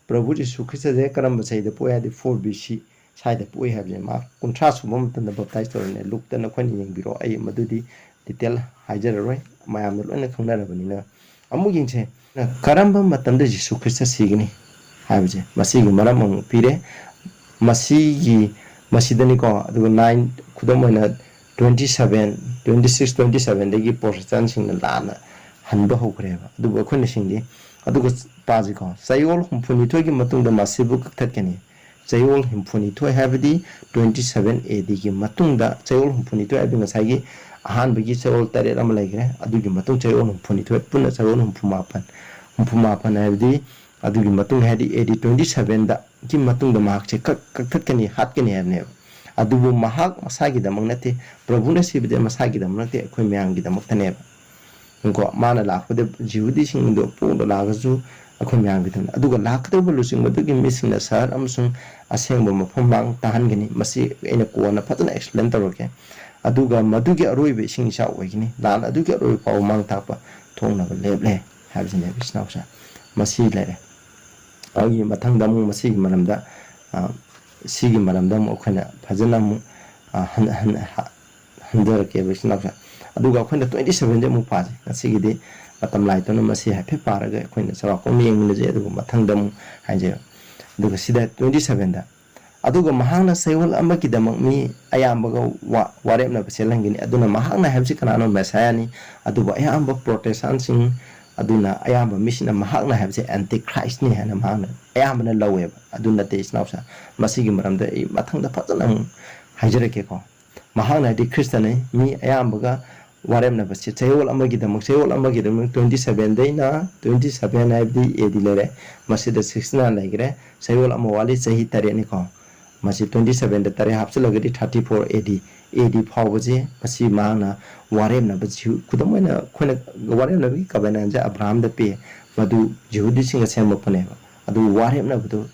ꯄ꯭ꯔꯚꯨ ꯖꯤꯁꯨ ꯈ꯭ꯔꯤꯁꯇꯁꯦ ꯀꯔꯝꯕ ꯆꯍꯤꯗ ꯄꯣꯛꯑꯦ ꯍꯥꯏꯗꯤ ꯐꯣꯔ ꯕꯤ ꯁꯤ ꯁ꯭ꯋꯥꯏꯗ ꯄꯣꯛꯏ ꯍꯥꯏꯕꯁꯦ ꯃꯥ ꯀꯨꯟꯊ꯭ꯔꯥ ꯁꯨꯕ ꯃꯇꯝꯗ ꯕꯞꯇꯥꯏꯁ ꯇꯧꯔꯝꯃꯦ꯫ ꯂꯨꯛꯇ ꯅꯈꯣꯏꯅ ꯌꯦꯡꯕꯤꯔꯣ, ꯑꯩ ꯃꯗꯨꯗꯤ ꯗꯤꯇꯦꯜ ꯍꯥꯏꯖꯔꯔꯣꯏ, ꯃꯌꯥꯝꯅ ꯂꯣꯏꯅ ꯈꯪꯅꯔꯕꯅꯤꯅ꯫ ꯑꯃꯨꯛ ꯌꯦꯡꯁꯦ, ꯀꯔꯝꯕ ꯃꯇꯝꯗ ꯖꯤꯁꯨ ꯈ꯭ꯔꯤꯁꯇ ꯁꯤꯒꯅꯤ ꯍꯥꯏꯕꯁꯦ ꯃꯁꯤꯒꯤ ꯃꯔꯝ ꯑꯃꯨꯛ ꯄꯤꯔꯦ꯫ ꯃꯁꯤꯒꯤ, ꯃꯁꯤꯗꯅꯤꯀꯣ, ꯑꯗꯨꯒ ꯅꯥꯏꯟ, ꯈꯨꯗꯝ ꯑꯣꯏꯅ twenty seven, twenty six, twenty ꯁꯚꯦꯟꯗꯒꯤ ꯄ꯭ꯔꯣꯇꯦꯁꯇꯥꯟꯁꯤꯡꯅ ꯂꯥꯟꯅ ꯍꯟꯕ ꯍꯧꯈ꯭ꯔꯦꯕ꯫ ꯑꯗꯨꯕꯨ ꯑꯩꯈꯣꯏꯅ ꯁꯤꯡꯗꯤ, ꯑꯗꯨꯒ ꯄꯥꯁꯤꯀꯣ, ꯆꯌꯣꯜ ꯍꯨꯝꯐꯨꯅꯤꯊꯣꯏꯒꯤ ꯃꯇꯨꯡꯗ ꯃꯁꯤꯕꯨ ꯀꯛꯊꯠꯀꯅꯤ꯫ ꯆꯌꯣꯜ ꯍꯨꯝꯐꯨꯅꯤꯊꯣꯏ ꯍꯥꯏꯕꯗꯤ ꯇ꯭ꯋꯦꯟꯇꯤ ꯁꯚꯦꯟ ꯑꯦ ꯗꯤꯒꯤ ꯃꯇꯨꯡꯗ, ꯆꯌꯣꯜ ꯍꯨꯝꯐꯨꯅꯤꯊꯣꯏ ꯍꯥꯏꯕꯗꯤ ꯉꯁꯥꯏꯒꯤ ꯑꯍꯥꯟꯕꯒꯤ ꯆꯌꯣꯜ ꯇꯔꯦꯠ ꯑꯃ ꯂꯩꯈ꯭ꯔꯦ, ꯑꯗꯨꯒꯤ ꯃꯇꯨꯡ ꯆꯌꯣꯜ ꯍꯨꯝꯐꯨꯅꯤꯊꯣꯏ, ꯄꯨꯟꯅ ꯆꯌꯣꯜ ꯍꯨꯝꯐꯨ ꯃꯥꯄꯟ, ꯍꯨꯝꯐꯨ ꯃꯥꯄꯟ ꯍꯥꯏꯕꯗꯤ ꯑꯗꯨꯒꯤ ꯃꯇꯨꯡ ꯍꯥꯏꯗꯤ ꯑꯦ ꯗꯤ ꯇ꯭ꯋꯦꯟꯇꯤ ꯁꯚꯦꯟꯗꯒꯤ ꯃꯇꯨꯡꯗ ꯃꯍꯥꯛꯁꯦ ꯀꯛ-, ꯀꯛꯊꯠꯀꯅꯤ, ꯍꯥꯠꯀꯅꯤ ꯍꯥꯏꯕꯅꯦꯕ꯫ ꯑꯗꯨꯕꯨ ꯃꯍꯥꯛ ꯃꯁꯥꯒꯤꯗꯃꯛ ꯅꯠꯇꯦ, ꯄ꯭ꯔꯚꯨꯅ ꯁꯤꯕꯗꯤ ꯃꯁꯥꯒꯤꯗꯃꯛ ꯅꯠꯇꯦ, ꯑꯩꯈꯣꯏ ꯃꯌꯥꯝꯒꯤꯗꯃꯛꯇꯅꯦꯕ꯫ ꯀꯣ, ꯃꯥꯅ ꯂꯥꯛꯄꯗ ꯖꯤꯍꯨꯗꯤꯁꯤꯡꯗꯣ ꯄꯣꯡꯗ ꯂꯥꯛꯑꯒꯁꯨ ꯑꯩꯈꯣꯏ ꯃꯌꯥꯝꯒꯤꯗꯃꯛ꯫ ꯑꯗꯨꯒ ꯂꯥꯛꯀꯗꯧꯕ ꯂꯨꯆꯤꯡꯕꯗꯨꯒꯤ ꯃꯤꯁꯤꯡꯅ ꯁꯍꯔ ꯑꯃꯁꯨꯡ ꯑꯁꯦꯡꯕ ꯃꯐꯝ ꯃꯥꯡ ꯇꯥꯍꯟꯒꯅꯤ꯫ ꯃꯁꯤ ꯑꯩꯅ ꯀꯣꯟꯅ ꯐꯖꯅ ꯑꯦꯛꯁꯄ꯭ꯂꯦꯟ ꯇꯧꯔꯛꯀꯦ꯫ ꯑꯗꯨꯒ ꯃꯗꯨꯒꯤ ꯑꯔꯣꯏꯕ ꯏꯁꯤꯡ ꯏꯆꯥꯎ ꯑꯣꯏꯒꯅꯤ꯫ ꯂꯥꯟ ꯑꯗꯨꯒꯤ ꯑꯔꯣꯏꯕ ꯐꯥꯎꯕ ꯃꯥꯡ ꯊꯥꯛꯄ ꯊꯣꯛꯅꯕ ꯂꯦꯞꯂꯦ ꯍꯥꯏꯕꯁꯤꯅꯦ, ꯏꯆꯤꯟ ꯏꯅꯥꯎꯁꯦ꯫ ꯃꯁꯤ ꯂꯩꯔꯦ꯫ ꯑꯩꯒꯤ ꯃꯊꯪꯗ ꯑꯃꯨꯛ ꯃꯁꯤꯒꯤ ꯃꯔꯝꯗ, ꯑ, ꯁꯤꯒꯤ ꯃꯔꯝꯗ ꯑꯃꯨꯛ ꯑꯩꯈꯣꯏꯅ ꯐꯖꯅ ꯑꯃꯨꯛ, ꯑ, ꯍꯟ-, ꯍꯟ-, ꯍ-, ꯍꯟꯊꯔꯛꯀꯦꯕ, ꯏꯆꯤꯟ ꯏꯅꯥꯎꯁꯦ꯫ ꯑꯗꯨꯒ ꯑꯩꯈꯣꯏꯅ ꯇ꯭ꯋꯦꯟꯇꯤ ꯁꯚꯦꯟꯁꯦ ꯑꯃꯨꯛ ꯄꯥꯁꯦ꯫ ꯉꯁꯤꯒꯤꯗꯤ ꯃꯇꯝ ꯂꯥꯏꯇꯅ ꯃꯁꯤ ꯍꯥꯏꯐꯦꯠ ꯄꯥꯔꯒ ꯑꯩꯈꯣꯏꯅ ꯆꯥꯎꯔꯥꯛꯄ ꯑꯃ ꯌꯦꯡꯃꯤꯟꯅꯖꯩ, ꯑꯗꯨꯒ ꯃꯊꯪꯗ ꯑꯃꯨꯛ ꯍꯥꯏꯖꯩ꯫ ꯑꯗꯨꯒ ꯁꯤꯗ twenty seven ꯗ, "ꯑꯗꯨꯒ ꯃꯍꯥꯛꯅ ꯆꯌꯣꯜ ꯑꯃꯒꯤꯗꯃꯛ ꯃꯤ ꯑꯌꯥꯝꯕꯒ ꯋꯥ-, ꯋꯥꯔꯦꯞꯅꯕ ꯆꯦꯜꯍꯟꯒꯅꯤ"꯫ ꯑꯗꯨꯅ ꯃꯍꯥꯛꯅ ꯍꯥꯏꯕꯁꯤ ꯀꯅꯥꯅꯣ? ꯃꯦꯁꯥꯌꯥꯅꯤ꯫ ꯑꯗꯨꯕꯨ ꯑꯌꯥꯝꯕ ꯄ꯭ꯔꯣꯇꯦꯁꯇꯥꯟꯁꯤꯡ, ꯑꯗꯨꯅ ꯑꯌꯥꯝꯕ ꯃꯤꯁꯤꯡꯅ ꯃꯍꯥꯛꯅ ꯍꯥꯏꯕꯁꯦ ꯑꯦꯟꯇꯤꯈ꯭ꯔꯥꯏꯁꯅꯤ ꯍꯥꯏꯅ ꯃꯍꯥꯛꯅ ꯑꯌꯥꯝꯕꯅ ꯂꯧꯋꯦꯕ꯫ ꯑꯗꯨ ꯅꯠꯇꯦ, ꯏꯆꯤꯟ ꯏꯅꯥꯎꯁꯥ, ꯃꯁꯤꯒꯤ ꯃꯔꯝꯗ ꯑꯩ ꯃꯊꯪꯗ ꯐꯖꯅ ꯑꯃꯨꯛ ꯍꯥꯏꯖꯔꯛꯀꯦꯀꯣ꯫ ꯃꯍꯥꯛꯅ ꯍꯥꯏꯗꯤ ꯈ꯭ꯔꯤꯁꯇꯅꯤ, ꯃꯤ ꯑꯌꯥꯝꯕꯒ ꯋꯥꯔꯦꯞꯅꯕꯁꯦ ꯆꯌꯣꯜ ꯑꯃꯒꯤꯗꯃꯛ, ꯆꯌꯣꯜ ꯑꯃꯒꯤꯗꯃꯛ twenty seven ꯗꯩꯅ, twenty seven ꯍꯥꯏꯕꯗꯤ A D ꯂꯩꯔꯦ, ꯃꯁꯤꯗ sixty nine ꯂꯩꯈ꯭ꯔꯦ, ꯆꯌꯣꯜ ꯑꯃ ꯋꯥꯠꯂꯤ, ꯆꯍꯤ ꯇꯔꯦꯠꯅꯤꯀꯣ꯫ ꯃꯁꯤ twenty seven ꯗ ꯇꯔꯦꯠ ꯍꯥꯞꯆꯤꯜꯂꯒꯗꯤ thirty four A D, A D ꯐꯥꯎꯕꯁꯦ ꯃꯁꯤ ꯃꯍꯥꯛꯅ ꯋꯥꯔꯦꯞꯅꯕ ꯖꯤꯍꯨ-, ꯈꯨꯗꯝ ꯑꯣꯏꯅ ꯑꯩꯈꯣꯏꯅ ꯋꯥꯔꯦꯞꯅꯕꯒꯤ ꯀꯕꯦꯅꯥꯟꯁꯦ ꯑꯕ꯭ꯔꯥꯍꯝꯗ ꯄꯤ, ꯃꯗꯨ ꯖꯤꯍꯨꯗꯤꯁꯤꯡꯒ ꯁꯦꯝꯃꯛꯄꯅꯦꯕ꯫ ꯑꯗꯨ ꯋꯥꯔꯦꯞꯅꯕꯗꯣ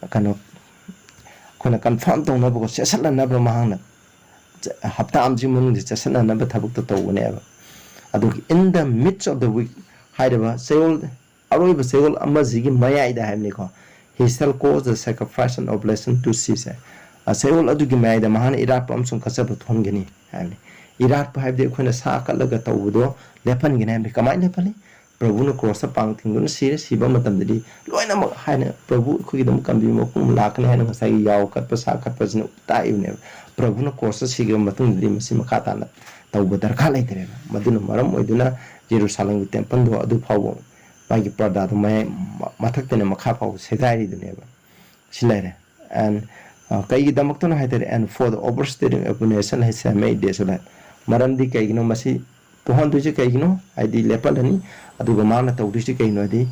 ꯀꯩꯅꯣ, ꯑꯩꯈꯣꯏꯅ ꯀꯟꯐꯥꯔꯝ ꯇꯧꯅꯕꯀꯣ, ꯆꯦꯠꯁꯤꯜꯍꯟꯅꯕ ꯃꯍꯥꯛꯅ ꯆ-, ꯍꯞꯇꯥ ꯑꯃꯁꯤ ꯃꯅꯨꯡꯗ ꯆꯦꯠꯁꯤꯜꯍꯟꯅꯕ ꯊꯕꯛꯇꯣ ꯇꯧꯕꯅꯦꯕ꯫ ꯑꯗꯨꯒ in the midst of the week ꯍꯥꯏꯔꯤꯕ ꯆꯌꯣꯜ, ꯑꯔꯣꯏꯕ ꯆꯌꯣꯜ ꯑꯃꯁꯤꯒꯤ ꯃꯌꯥꯏꯗ ꯍꯥꯏꯕꯅꯤꯀꯣ, "He shall cause the sacrifice and oblation to cease" ꯍꯥꯏ꯫ ꯑ, ꯆꯌꯣꯜ ꯑꯗꯨꯒꯤ ꯃꯌꯥꯏꯗ ꯃꯍꯥꯛꯅ ꯏꯔꯥꯠꯄ ꯑꯃꯁꯨꯡ ꯀꯠꯆꯕ ꯊꯣꯟꯒꯅꯤ ꯍꯥꯏꯕꯅꯤ꯫ ꯏꯔꯥꯠꯄ ꯍꯥꯏꯕꯗꯤ ꯑꯩꯈꯣꯏꯅ ꯁꯥ ꯀꯠꯂꯒ ꯇꯧꯕꯗꯣ ꯂꯦꯞꯍꯟꯒꯅꯤ ꯍꯥꯏꯕꯅꯤ꯫ ꯀꯃꯥꯏꯅ ꯂꯦꯞꯍꯜꯂꯤ? ꯄ꯭ꯔꯚꯨꯅ ꯀ꯭ꯔꯣꯁꯇ ꯄꯥꯡ ꯊꯤꯡꯗꯨꯅ ꯁꯤꯔꯦ꯫ ꯁꯤꯕ ꯃꯇꯝꯗꯗꯤ ꯂꯣꯏꯅꯃꯛ ꯍꯥꯏꯅ ꯄ꯭ꯔꯚꯨ ꯑꯩꯈꯣꯏꯒꯤꯗꯃꯛ ꯀꯟꯕꯤꯕ ꯃꯄꯨ ꯑꯃ ꯂꯥꯛꯀꯅꯤ ꯍꯥꯏꯅ ꯉꯁꯥꯏꯒꯤ ꯌꯥꯎ ꯀꯠꯄ, ꯁꯥ ꯀꯠꯄꯁꯤꯅ ꯇꯥꯛꯏꯕꯅꯦꯕ꯫ ꯄ꯭ꯔꯚꯨꯅ ꯀ꯭ꯔꯣꯁꯇ ꯁꯤꯈ꯭ꯔꯕ ꯃꯇꯨꯡꯗꯗꯤ ꯃꯁꯤ ꯃꯈꯥ ꯇꯥꯅ ꯇꯧꯕ ꯗꯔꯀꯥꯔ ꯂꯩꯇ꯭ꯔꯦꯕ꯫ ꯃꯗꯨꯅ ꯃꯔꯝ ꯑꯣꯏꯗꯨꯅ ꯖꯦꯔꯨꯁꯥꯂꯦꯝꯒꯤ ꯇꯦꯝꯄꯜꯗꯣ ꯑꯗꯨ ꯐꯥꯎꯕ ꯃꯥꯒꯤ ꯄꯔꯗꯥꯗꯣ ꯃꯌꯥꯏ, ꯃ-, ꯃꯊꯛꯇꯩꯅ ꯃꯈꯥ ꯐꯥꯎꯕ ꯁꯦꯒꯥꯏꯔꯤꯗꯨꯅꯦꯕ꯫ ꯁꯤ ꯂꯩꯔꯦ꯫ And, ꯑ, ꯀꯩꯒꯤꯗꯃꯛꯇꯅꯣ ꯍꯥꯏ ꯇꯥꯔꯗꯤ, "And for the oversteering abomination he shall make desolate." ꯃꯔꯝꯗꯤ ꯀꯩꯒꯤꯅꯣ ꯃꯁꯤ ꯇꯣꯛꯍꯟꯗꯣꯏꯁꯦ ꯀꯩꯒꯤꯅꯣ? ꯍꯥꯏꯗꯤ ꯂꯦꯞꯍꯜꯂꯅꯤ꯫ ꯑꯗꯨꯒ ꯃꯥꯅ ꯇꯧꯗꯣꯏꯁꯦ ꯀꯩꯅꯣ ꯍꯥꯏꯗꯤ,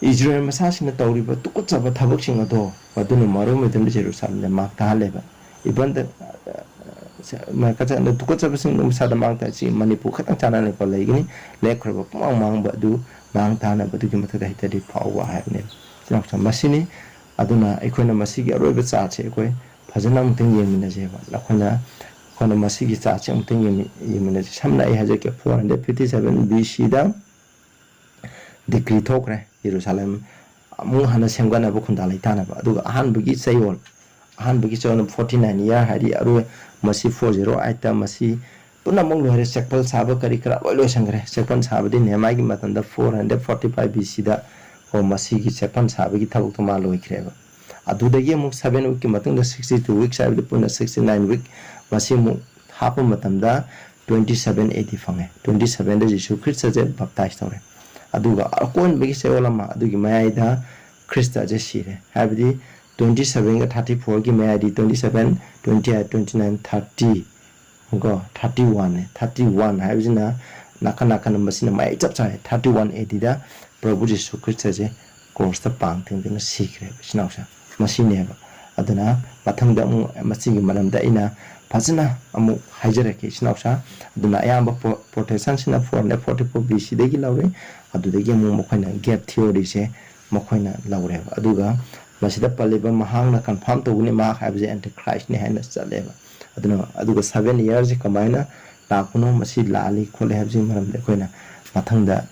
ꯏꯖꯔꯦꯜ ꯃꯆꯥꯁꯤꯡꯅ ꯇꯧꯔꯤꯕ ꯇꯨꯀꯠꯆꯕ ꯊꯕꯛꯁꯤꯡ ꯑꯗꯣ, ꯃꯗꯨꯅ ꯃꯔꯝ ꯑꯣꯏꯗꯨꯅ ꯖꯦꯔꯨꯁꯥꯂꯦꯝꯗ ꯃꯥꯡ ꯇꯥꯍꯜꯂꯦꯕ꯫ Even the, ꯑ, ꯃ-, ꯀꯆ-, ꯇꯨꯀꯠꯆꯕꯁꯤꯡ ꯃꯁꯥꯗ ꯃꯥꯡ ꯇꯥ-, ꯁꯤ ꯃꯅꯤꯄꯨꯔ ꯈꯛꯇꯪ ꯆꯥꯟꯅꯅꯀꯣ ꯂꯩꯒꯅꯤ꯫ ꯂꯦꯞꯈ꯭ꯔꯕ ꯄꯨꯡꯃꯥꯡ ꯃꯥꯡꯕ ꯑꯗꯨ ꯃꯥꯡ ꯇꯥꯅꯕꯗꯨꯒꯤ ꯃꯊꯛꯇ ꯍꯩꯇꯔꯤ ꯐꯥꯎꯕ ꯍꯥꯏꯕꯅꯦꯕ꯫ ꯃꯁꯤꯅꯤ꯫ ꯑꯗꯨꯅ ꯑꯩꯈꯣꯏꯅ ꯃꯁꯤꯒꯤ ꯑꯔꯣꯏꯕ ꯆꯥꯔꯠꯁꯦ ꯑꯩꯈꯣꯏ ꯐꯖꯅ ꯑꯃꯨꯛꯇꯪ ꯌꯦꯡꯃꯤꯟꯅꯁꯦꯕ꯫ ꯑꯩꯈꯣꯏꯅ, ꯑꯩꯈꯣꯏꯅ ꯃꯁꯤꯒꯤ ꯆꯥꯔꯠꯁꯦ ꯑꯃꯨꯛꯇꯪ ꯌꯦꯡꯃꯤ-, ꯌꯦꯡꯃꯤꯟꯅꯁꯦ꯫ ꯁꯝꯅ ꯑꯩ ꯍꯥꯏꯖꯔꯛꯀꯦ, four hundred fifty seven B C ꯗ ꯗꯤꯀ꯭ꯔꯤ ꯊꯣꯛꯈ꯭ꯔꯦ, ꯌꯦꯔꯨꯁꯥꯂꯦꯝ ꯑꯃꯨꯛ ꯍꯟꯅ ꯁꯦꯝꯒꯠꯅꯕ ꯈꯨꯟꯗꯥ ꯂꯩꯇꯥꯅꯕ꯫ ꯑꯗꯨꯒ ꯑꯍꯥꯟꯕꯒꯤ ꯆꯌꯣꯜ, ꯑꯍꯥꯟꯕꯒꯤ ꯆꯌꯣꯜ forty nine year ꯍꯥꯏꯗꯤ ꯑꯔꯣꯏ, ꯃꯁꯤ four zero eight ꯇ ꯃꯁꯤ ꯄꯨꯝꯅꯃꯛ ꯂꯣꯏꯔꯦ꯫ ꯆꯦꯛꯄꯜ ꯁꯥꯕ ꯀꯔꯤ ꯀꯔꯥ ꯂꯣꯏ ꯂꯣꯏꯁꯟꯈ꯭ꯔꯦ꯫ ꯆꯦꯛꯄꯜ ꯁꯥꯕꯗꯤ ꯅꯦꯍꯦꯃꯥꯏꯒꯤ ꯃꯇꯝꯗ four hundred forty five B C ꯗ ꯀꯣ ꯃꯁꯤꯒꯤ ꯆꯦꯛꯄꯜ ꯁꯥꯕꯒꯤ ꯊꯕꯛꯇꯣ ꯃꯥ ꯂꯣꯏꯈ꯭ꯔꯦꯕ꯫ ꯑꯗꯨꯗꯒꯤ ꯑꯃꯨꯛ seven week ꯀꯤ ꯃꯇꯨꯡꯗ sixty two weeks, ꯍꯥꯏꯕꯗꯤ ꯄꯨꯟꯅ sixty nine week, ꯃꯁꯤ ꯑꯃꯨꯛ ꯍꯥꯞꯄ ꯃꯇꯝꯗ twenty seven A D ꯐꯪꯉꯦ꯫ Twenty seven ꯗ ꯖꯤꯁꯨ ꯈ꯭ꯔꯤꯁꯇꯁꯦ baptize ꯇꯧꯔꯦ꯫ ꯑꯗꯨꯒ ꯑꯀꯣꯟꯕꯒꯤ ꯆꯌꯣꯜ ꯑꯃ ꯑꯗꯨꯒꯤ ꯃꯌꯥꯏꯗ ꯈ꯭ꯔꯤꯁꯇꯁꯦ ꯁꯤꯔꯦ꯫ ꯍꯥꯏꯕꯗꯤ twenty seven ꯒ thirty four ꯒꯤ ꯃꯌꯥꯏꯗꯤ, twenty seven, twenty eight, twenty nine, thirty, ꯀꯣ, thirty one ꯅꯦ꯫ Thirty one ꯍꯥꯏꯕꯁꯤꯅ ꯅꯥꯀꯟ ꯅꯥꯀꯟ, ꯃꯁꯤꯅ ꯃꯌꯥꯏ ꯆꯞ ꯆꯥꯔꯦ꯫ Thirty one A D ꯗ ꯄ꯭ꯔꯚꯨ ꯖꯤꯁꯨ ꯈ꯭ꯔꯤꯁꯇꯁꯦ ꯀ꯭ꯔꯣꯁꯇ ꯄꯥꯡ ꯇꯤꯡꯗꯨꯅ ꯁꯤꯈ꯭ꯔꯦꯕ, ꯏꯆꯤꯟ ꯏꯅꯥꯎꯁꯦ꯫ ꯃꯁꯤꯅꯦꯕ꯫ ꯑꯗꯨꯅ ꯃꯊꯪꯗ ꯑꯃꯨꯛ ꯃꯁꯤꯒꯤ ꯃꯔꯝꯗ ꯑꯩꯅ ꯐꯖꯅ ꯑꯃꯨꯛ ꯍꯥꯏꯖꯔꯛꯀꯦ, ꯏꯆꯤꯟ ꯏꯅꯥꯎꯁꯦ꯫ ꯑꯗꯨꯅ ꯑꯌꯥꯝꯕ pro-, ꯄ꯭ꯔꯣꯇꯦꯁꯟꯁꯤꯅ four hundred forty four B C ꯗꯒꯤ ꯂꯧꯔꯦ꯫ ꯑꯗꯨꯗꯒꯤ ꯑꯃꯨꯛ ꯃꯈꯣꯏꯅ gap theory ꯁꯦ ꯃꯈꯣꯏꯅ ꯂꯧꯔꯦꯕ꯫ ꯑꯗꯨꯒ ꯃꯁꯤꯗ ꯄꯜꯂꯤꯕ ꯃꯍꯥꯛꯅ confirm ꯇꯧꯒꯅꯤ, ꯃꯍꯥꯛ ꯍꯥꯏꯕꯁꯦ Antichrist ꯅꯤ ꯍꯥꯏꯅ ꯆꯠꯂꯦꯕ꯫ ꯑꯗꯨꯅ, ꯑꯗꯨꯒ seven years ꯁꯤ ꯀꯃꯥꯏꯅ ꯂꯥꯛꯄꯅꯣ, ꯃꯁꯤ ꯂꯥꯜꯂꯤ ꯈꯣꯠꯂꯤ ꯍꯥꯏꯕꯁꯤꯒꯤ ꯃꯔꯝꯗ ꯑꯩꯈꯣꯏꯅ ꯃꯊꯪꯗ,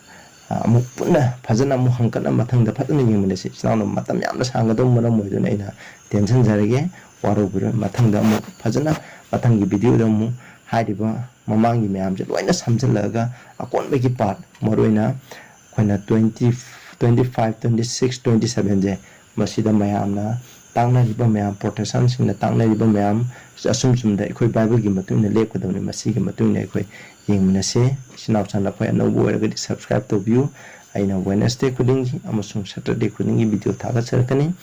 ꯑ, ꯑꯃꯨꯛ ꯄꯨꯟꯅ ꯐꯖꯅ ꯑꯃꯨꯛ ꯍꯪꯀꯠꯅ ꯃꯊꯪꯗ ꯐꯖꯅ ꯌꯦꯡꯃꯤꯟꯅꯁꯤ꯫ ꯏꯆꯤꯟ ꯏꯅꯥꯎꯅ ꯃꯇꯝ ꯌꯥꯝꯅ ꯁꯥꯡꯒꯗꯧꯕ ꯃꯔꯝ ꯑꯣꯏꯗꯨꯅ ꯑꯩꯅ ꯇꯦꯟꯁꯤꯟꯖꯔꯒꯦ, ꯋꯥꯔꯧꯕꯤꯔꯣꯏ꯫ ꯃꯊꯪꯗ ꯑꯃꯨꯛ ꯐꯖꯅ ꯃꯊꯪꯒꯤ video ꯗ ꯑꯃꯨꯛ ꯍꯥꯏꯔꯤꯕ ꯃꯃꯥꯡꯒꯤ ꯃꯌꯥꯝꯁꯦ ꯂꯣꯏꯅ ꯁꯝꯖꯤꯜꯂꯛꯑꯒ ꯑꯀꯣꯟꯕꯒꯤ part, ꯃꯔꯨꯑꯣꯏꯅ ꯑꯩꯈꯣꯏꯅ twenty, twenty five, twenty six, twenty seven ꯁꯦ ꯃꯁꯤꯗ ꯃꯌꯥꯝꯅ ꯇꯥꯛꯅꯔꯤꯕ ꯃꯌꯥꯝ, ꯄ꯭ꯔꯣꯇꯦꯁꯇꯥꯟꯁꯤꯡꯅ ꯇꯥꯛꯅꯔꯤꯕ ꯃꯌꯥꯝ ꯑꯆꯨꯝ ꯆꯨꯝꯗ ꯑꯩꯈꯣꯏ ꯕꯥꯏꯕꯜꯒꯤ ꯃꯇꯨꯡ ꯏꯟꯅ ꯂꯦꯞꯀꯗꯕꯅꯤ꯫ ꯃꯁꯤꯒꯤ ꯃꯇꯨꯡ ꯏꯟꯅ ꯑꯩꯈꯣꯏ ꯌꯦꯡꯃꯤꯟꯅꯁꯦ꯫ ꯏꯆꯤꯟ ꯏꯅꯥꯎ ꯆꯥꯟꯅ ꯑꯩꯈꯣꯏ ꯑꯅꯧꯕ ꯑꯣꯏꯔꯒꯗꯤ subscribe ꯇꯧꯕꯤꯌꯨ꯫ ꯑꯩꯅ Wednesday ꯈꯨꯗꯤꯡꯒꯤ ꯑꯃꯁꯨꯡ Saturday ꯈꯨꯗꯤꯡꯒꯤ video ꯊꯥꯒꯠꯆꯔꯛꯀꯅꯤ꯫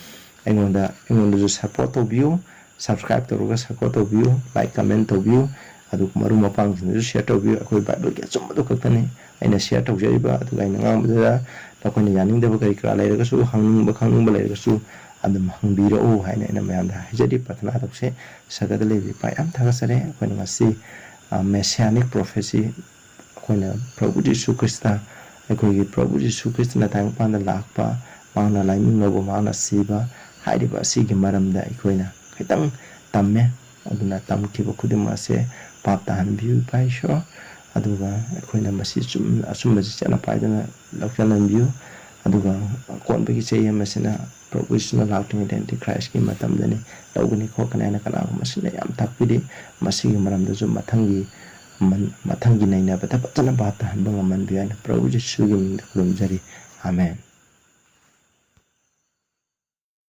ꯑꯩꯉꯣꯟꯗ, ꯑꯩꯉꯣꯟꯗꯁꯨ support ꯇꯧꯕꯤꯌꯨ꯫ Subscribe ꯇꯧꯔꯒ support ꯇꯧꯕꯤꯌꯨ, like, comment ꯇꯧꯕꯤꯌꯨ, ꯑꯗꯨꯒ ꯃꯔꯨꯞ ꯃꯄꯥꯡꯁꯤꯡꯗꯁꯨ share ꯇꯧꯕꯤꯌꯨ꯫ ꯑꯩꯈꯣꯏ ꯕꯥꯏꯕꯜꯒꯤ ꯑꯆꯨꯝꯕꯗꯨ ꯈꯛꯇꯅꯤ ꯑꯩꯅ share ꯇꯧꯖꯔꯤꯕ, ꯑꯗꯨꯒ ꯑꯩꯅ ꯉꯥꯡꯕꯗꯨꯗ ꯅꯈꯣꯏꯅ ꯌꯥꯅꯤꯡꯗꯕ ꯀꯔꯤ ꯀꯔꯥ ꯂꯩꯔꯒꯁꯨ, ꯍꯪꯅꯤꯡꯕ ꯈꯪꯅꯤꯡꯕ ꯂꯩꯔꯒꯁꯨ ꯑꯗꯨꯝ ꯍꯪꯕꯤꯔꯛꯎ ꯍꯥꯏꯅ ꯑꯩꯅ ꯃꯌꯥꯝꯗ ꯍꯥꯏꯖꯔꯤ꯫ ꯄ꯭ꯔꯊꯅꯥ ꯇꯧꯁꯦ꯫ ꯁꯔꯒꯗ ꯂꯩꯕ ꯏꯄꯥ, ꯌꯥꯝ ꯊꯥꯒꯠꯆꯔꯤ꯫ ꯑꯩꯈꯣꯏꯅ ꯉꯁꯤ, ꯑ, Messianic prophecy, ꯑꯩꯈꯣꯏꯅ ꯄ꯭ꯔꯚꯨ ꯖꯤꯁꯨ ꯈ꯭ꯔꯤꯁꯇ, ꯑꯩꯈꯣꯏꯒꯤ ꯄ꯭ꯔꯚꯨ ꯖꯤꯁꯨ ꯈ꯭ꯔꯤꯁꯇꯅ ꯇꯥꯏꯕꯪꯄꯥꯟꯗ ꯂꯥꯛꯄ, ꯃꯍꯥꯛꯅ ꯂꯥꯏꯅꯤꯡ ꯂꯧꯕ, ꯃꯍꯥꯛꯅ ꯁꯤꯕ, ꯍꯥꯏꯔꯤꯕ ꯑꯁꯤꯒꯤ ꯃꯔꯝꯗ ꯑꯩꯈꯣꯏꯅ ꯈꯤꯇꯪ ꯇꯝꯃꯦ꯫ ꯑꯗꯨꯅ ꯇꯝꯈꯤꯕ ꯈꯨꯗꯤꯡꯃꯛ ꯑꯁꯦ ꯄꯥꯞ ꯇꯥꯍꯟꯕꯤꯌꯨ, ꯏꯄꯥ ꯏꯁꯣꯔ꯫ ꯑꯗꯨꯒ ꯑꯩꯈꯣꯏꯅ ꯃꯁꯤ ꯆꯨꯝ-, ꯑꯆꯨꯝꯕꯁꯤ ꯆꯠꯅ ꯄꯥꯏꯗꯨꯅ ꯂꯧꯁꯤꯟꯍꯟꯕꯤꯌꯨ꯫ ꯑꯗꯨꯒ ꯑꯀꯣꯟꯕꯒꯤ ꯆꯍꯤ ꯑꯃꯁꯤꯅ ꯄ꯭ꯔꯚꯨ ꯌꯤꯁꯨꯅ ꯂꯥꯛꯇ꯭ꯔꯤꯉꯩꯗ ꯑꯦꯟꯇꯤ ꯈ꯭ꯔꯥꯏꯁꯀꯤ ꯃꯇꯝꯗꯅꯤ, ꯇꯧꯒꯅꯤ ꯈꯣꯠꯀꯅꯤ ꯍꯥꯏꯅ ꯀꯅꯥꯒꯨꯝꯕꯁꯤꯅ ꯌꯥꯝ ꯇꯥꯛꯄꯤꯔꯤ꯫ ꯃꯁꯤꯒꯤ ꯃꯔꯝꯗꯁꯨ ꯃꯊꯪꯒꯤ, ꯃꯊꯪꯒꯤ ꯅꯩꯅꯕꯗ ꯐꯖꯅ ꯚꯥꯞ ꯇꯥꯍꯟꯕ ꯉꯝꯍꯟꯕꯤꯌꯨ ꯍꯥꯏꯅ ꯄ꯭ꯔꯚꯨ ꯖꯤꯁꯨꯒꯤ ꯃꯤꯡꯗ ꯈꯨꯔꯨꯝꯖꯔꯤ꯫ ꯑꯥꯃꯦꯟ꯫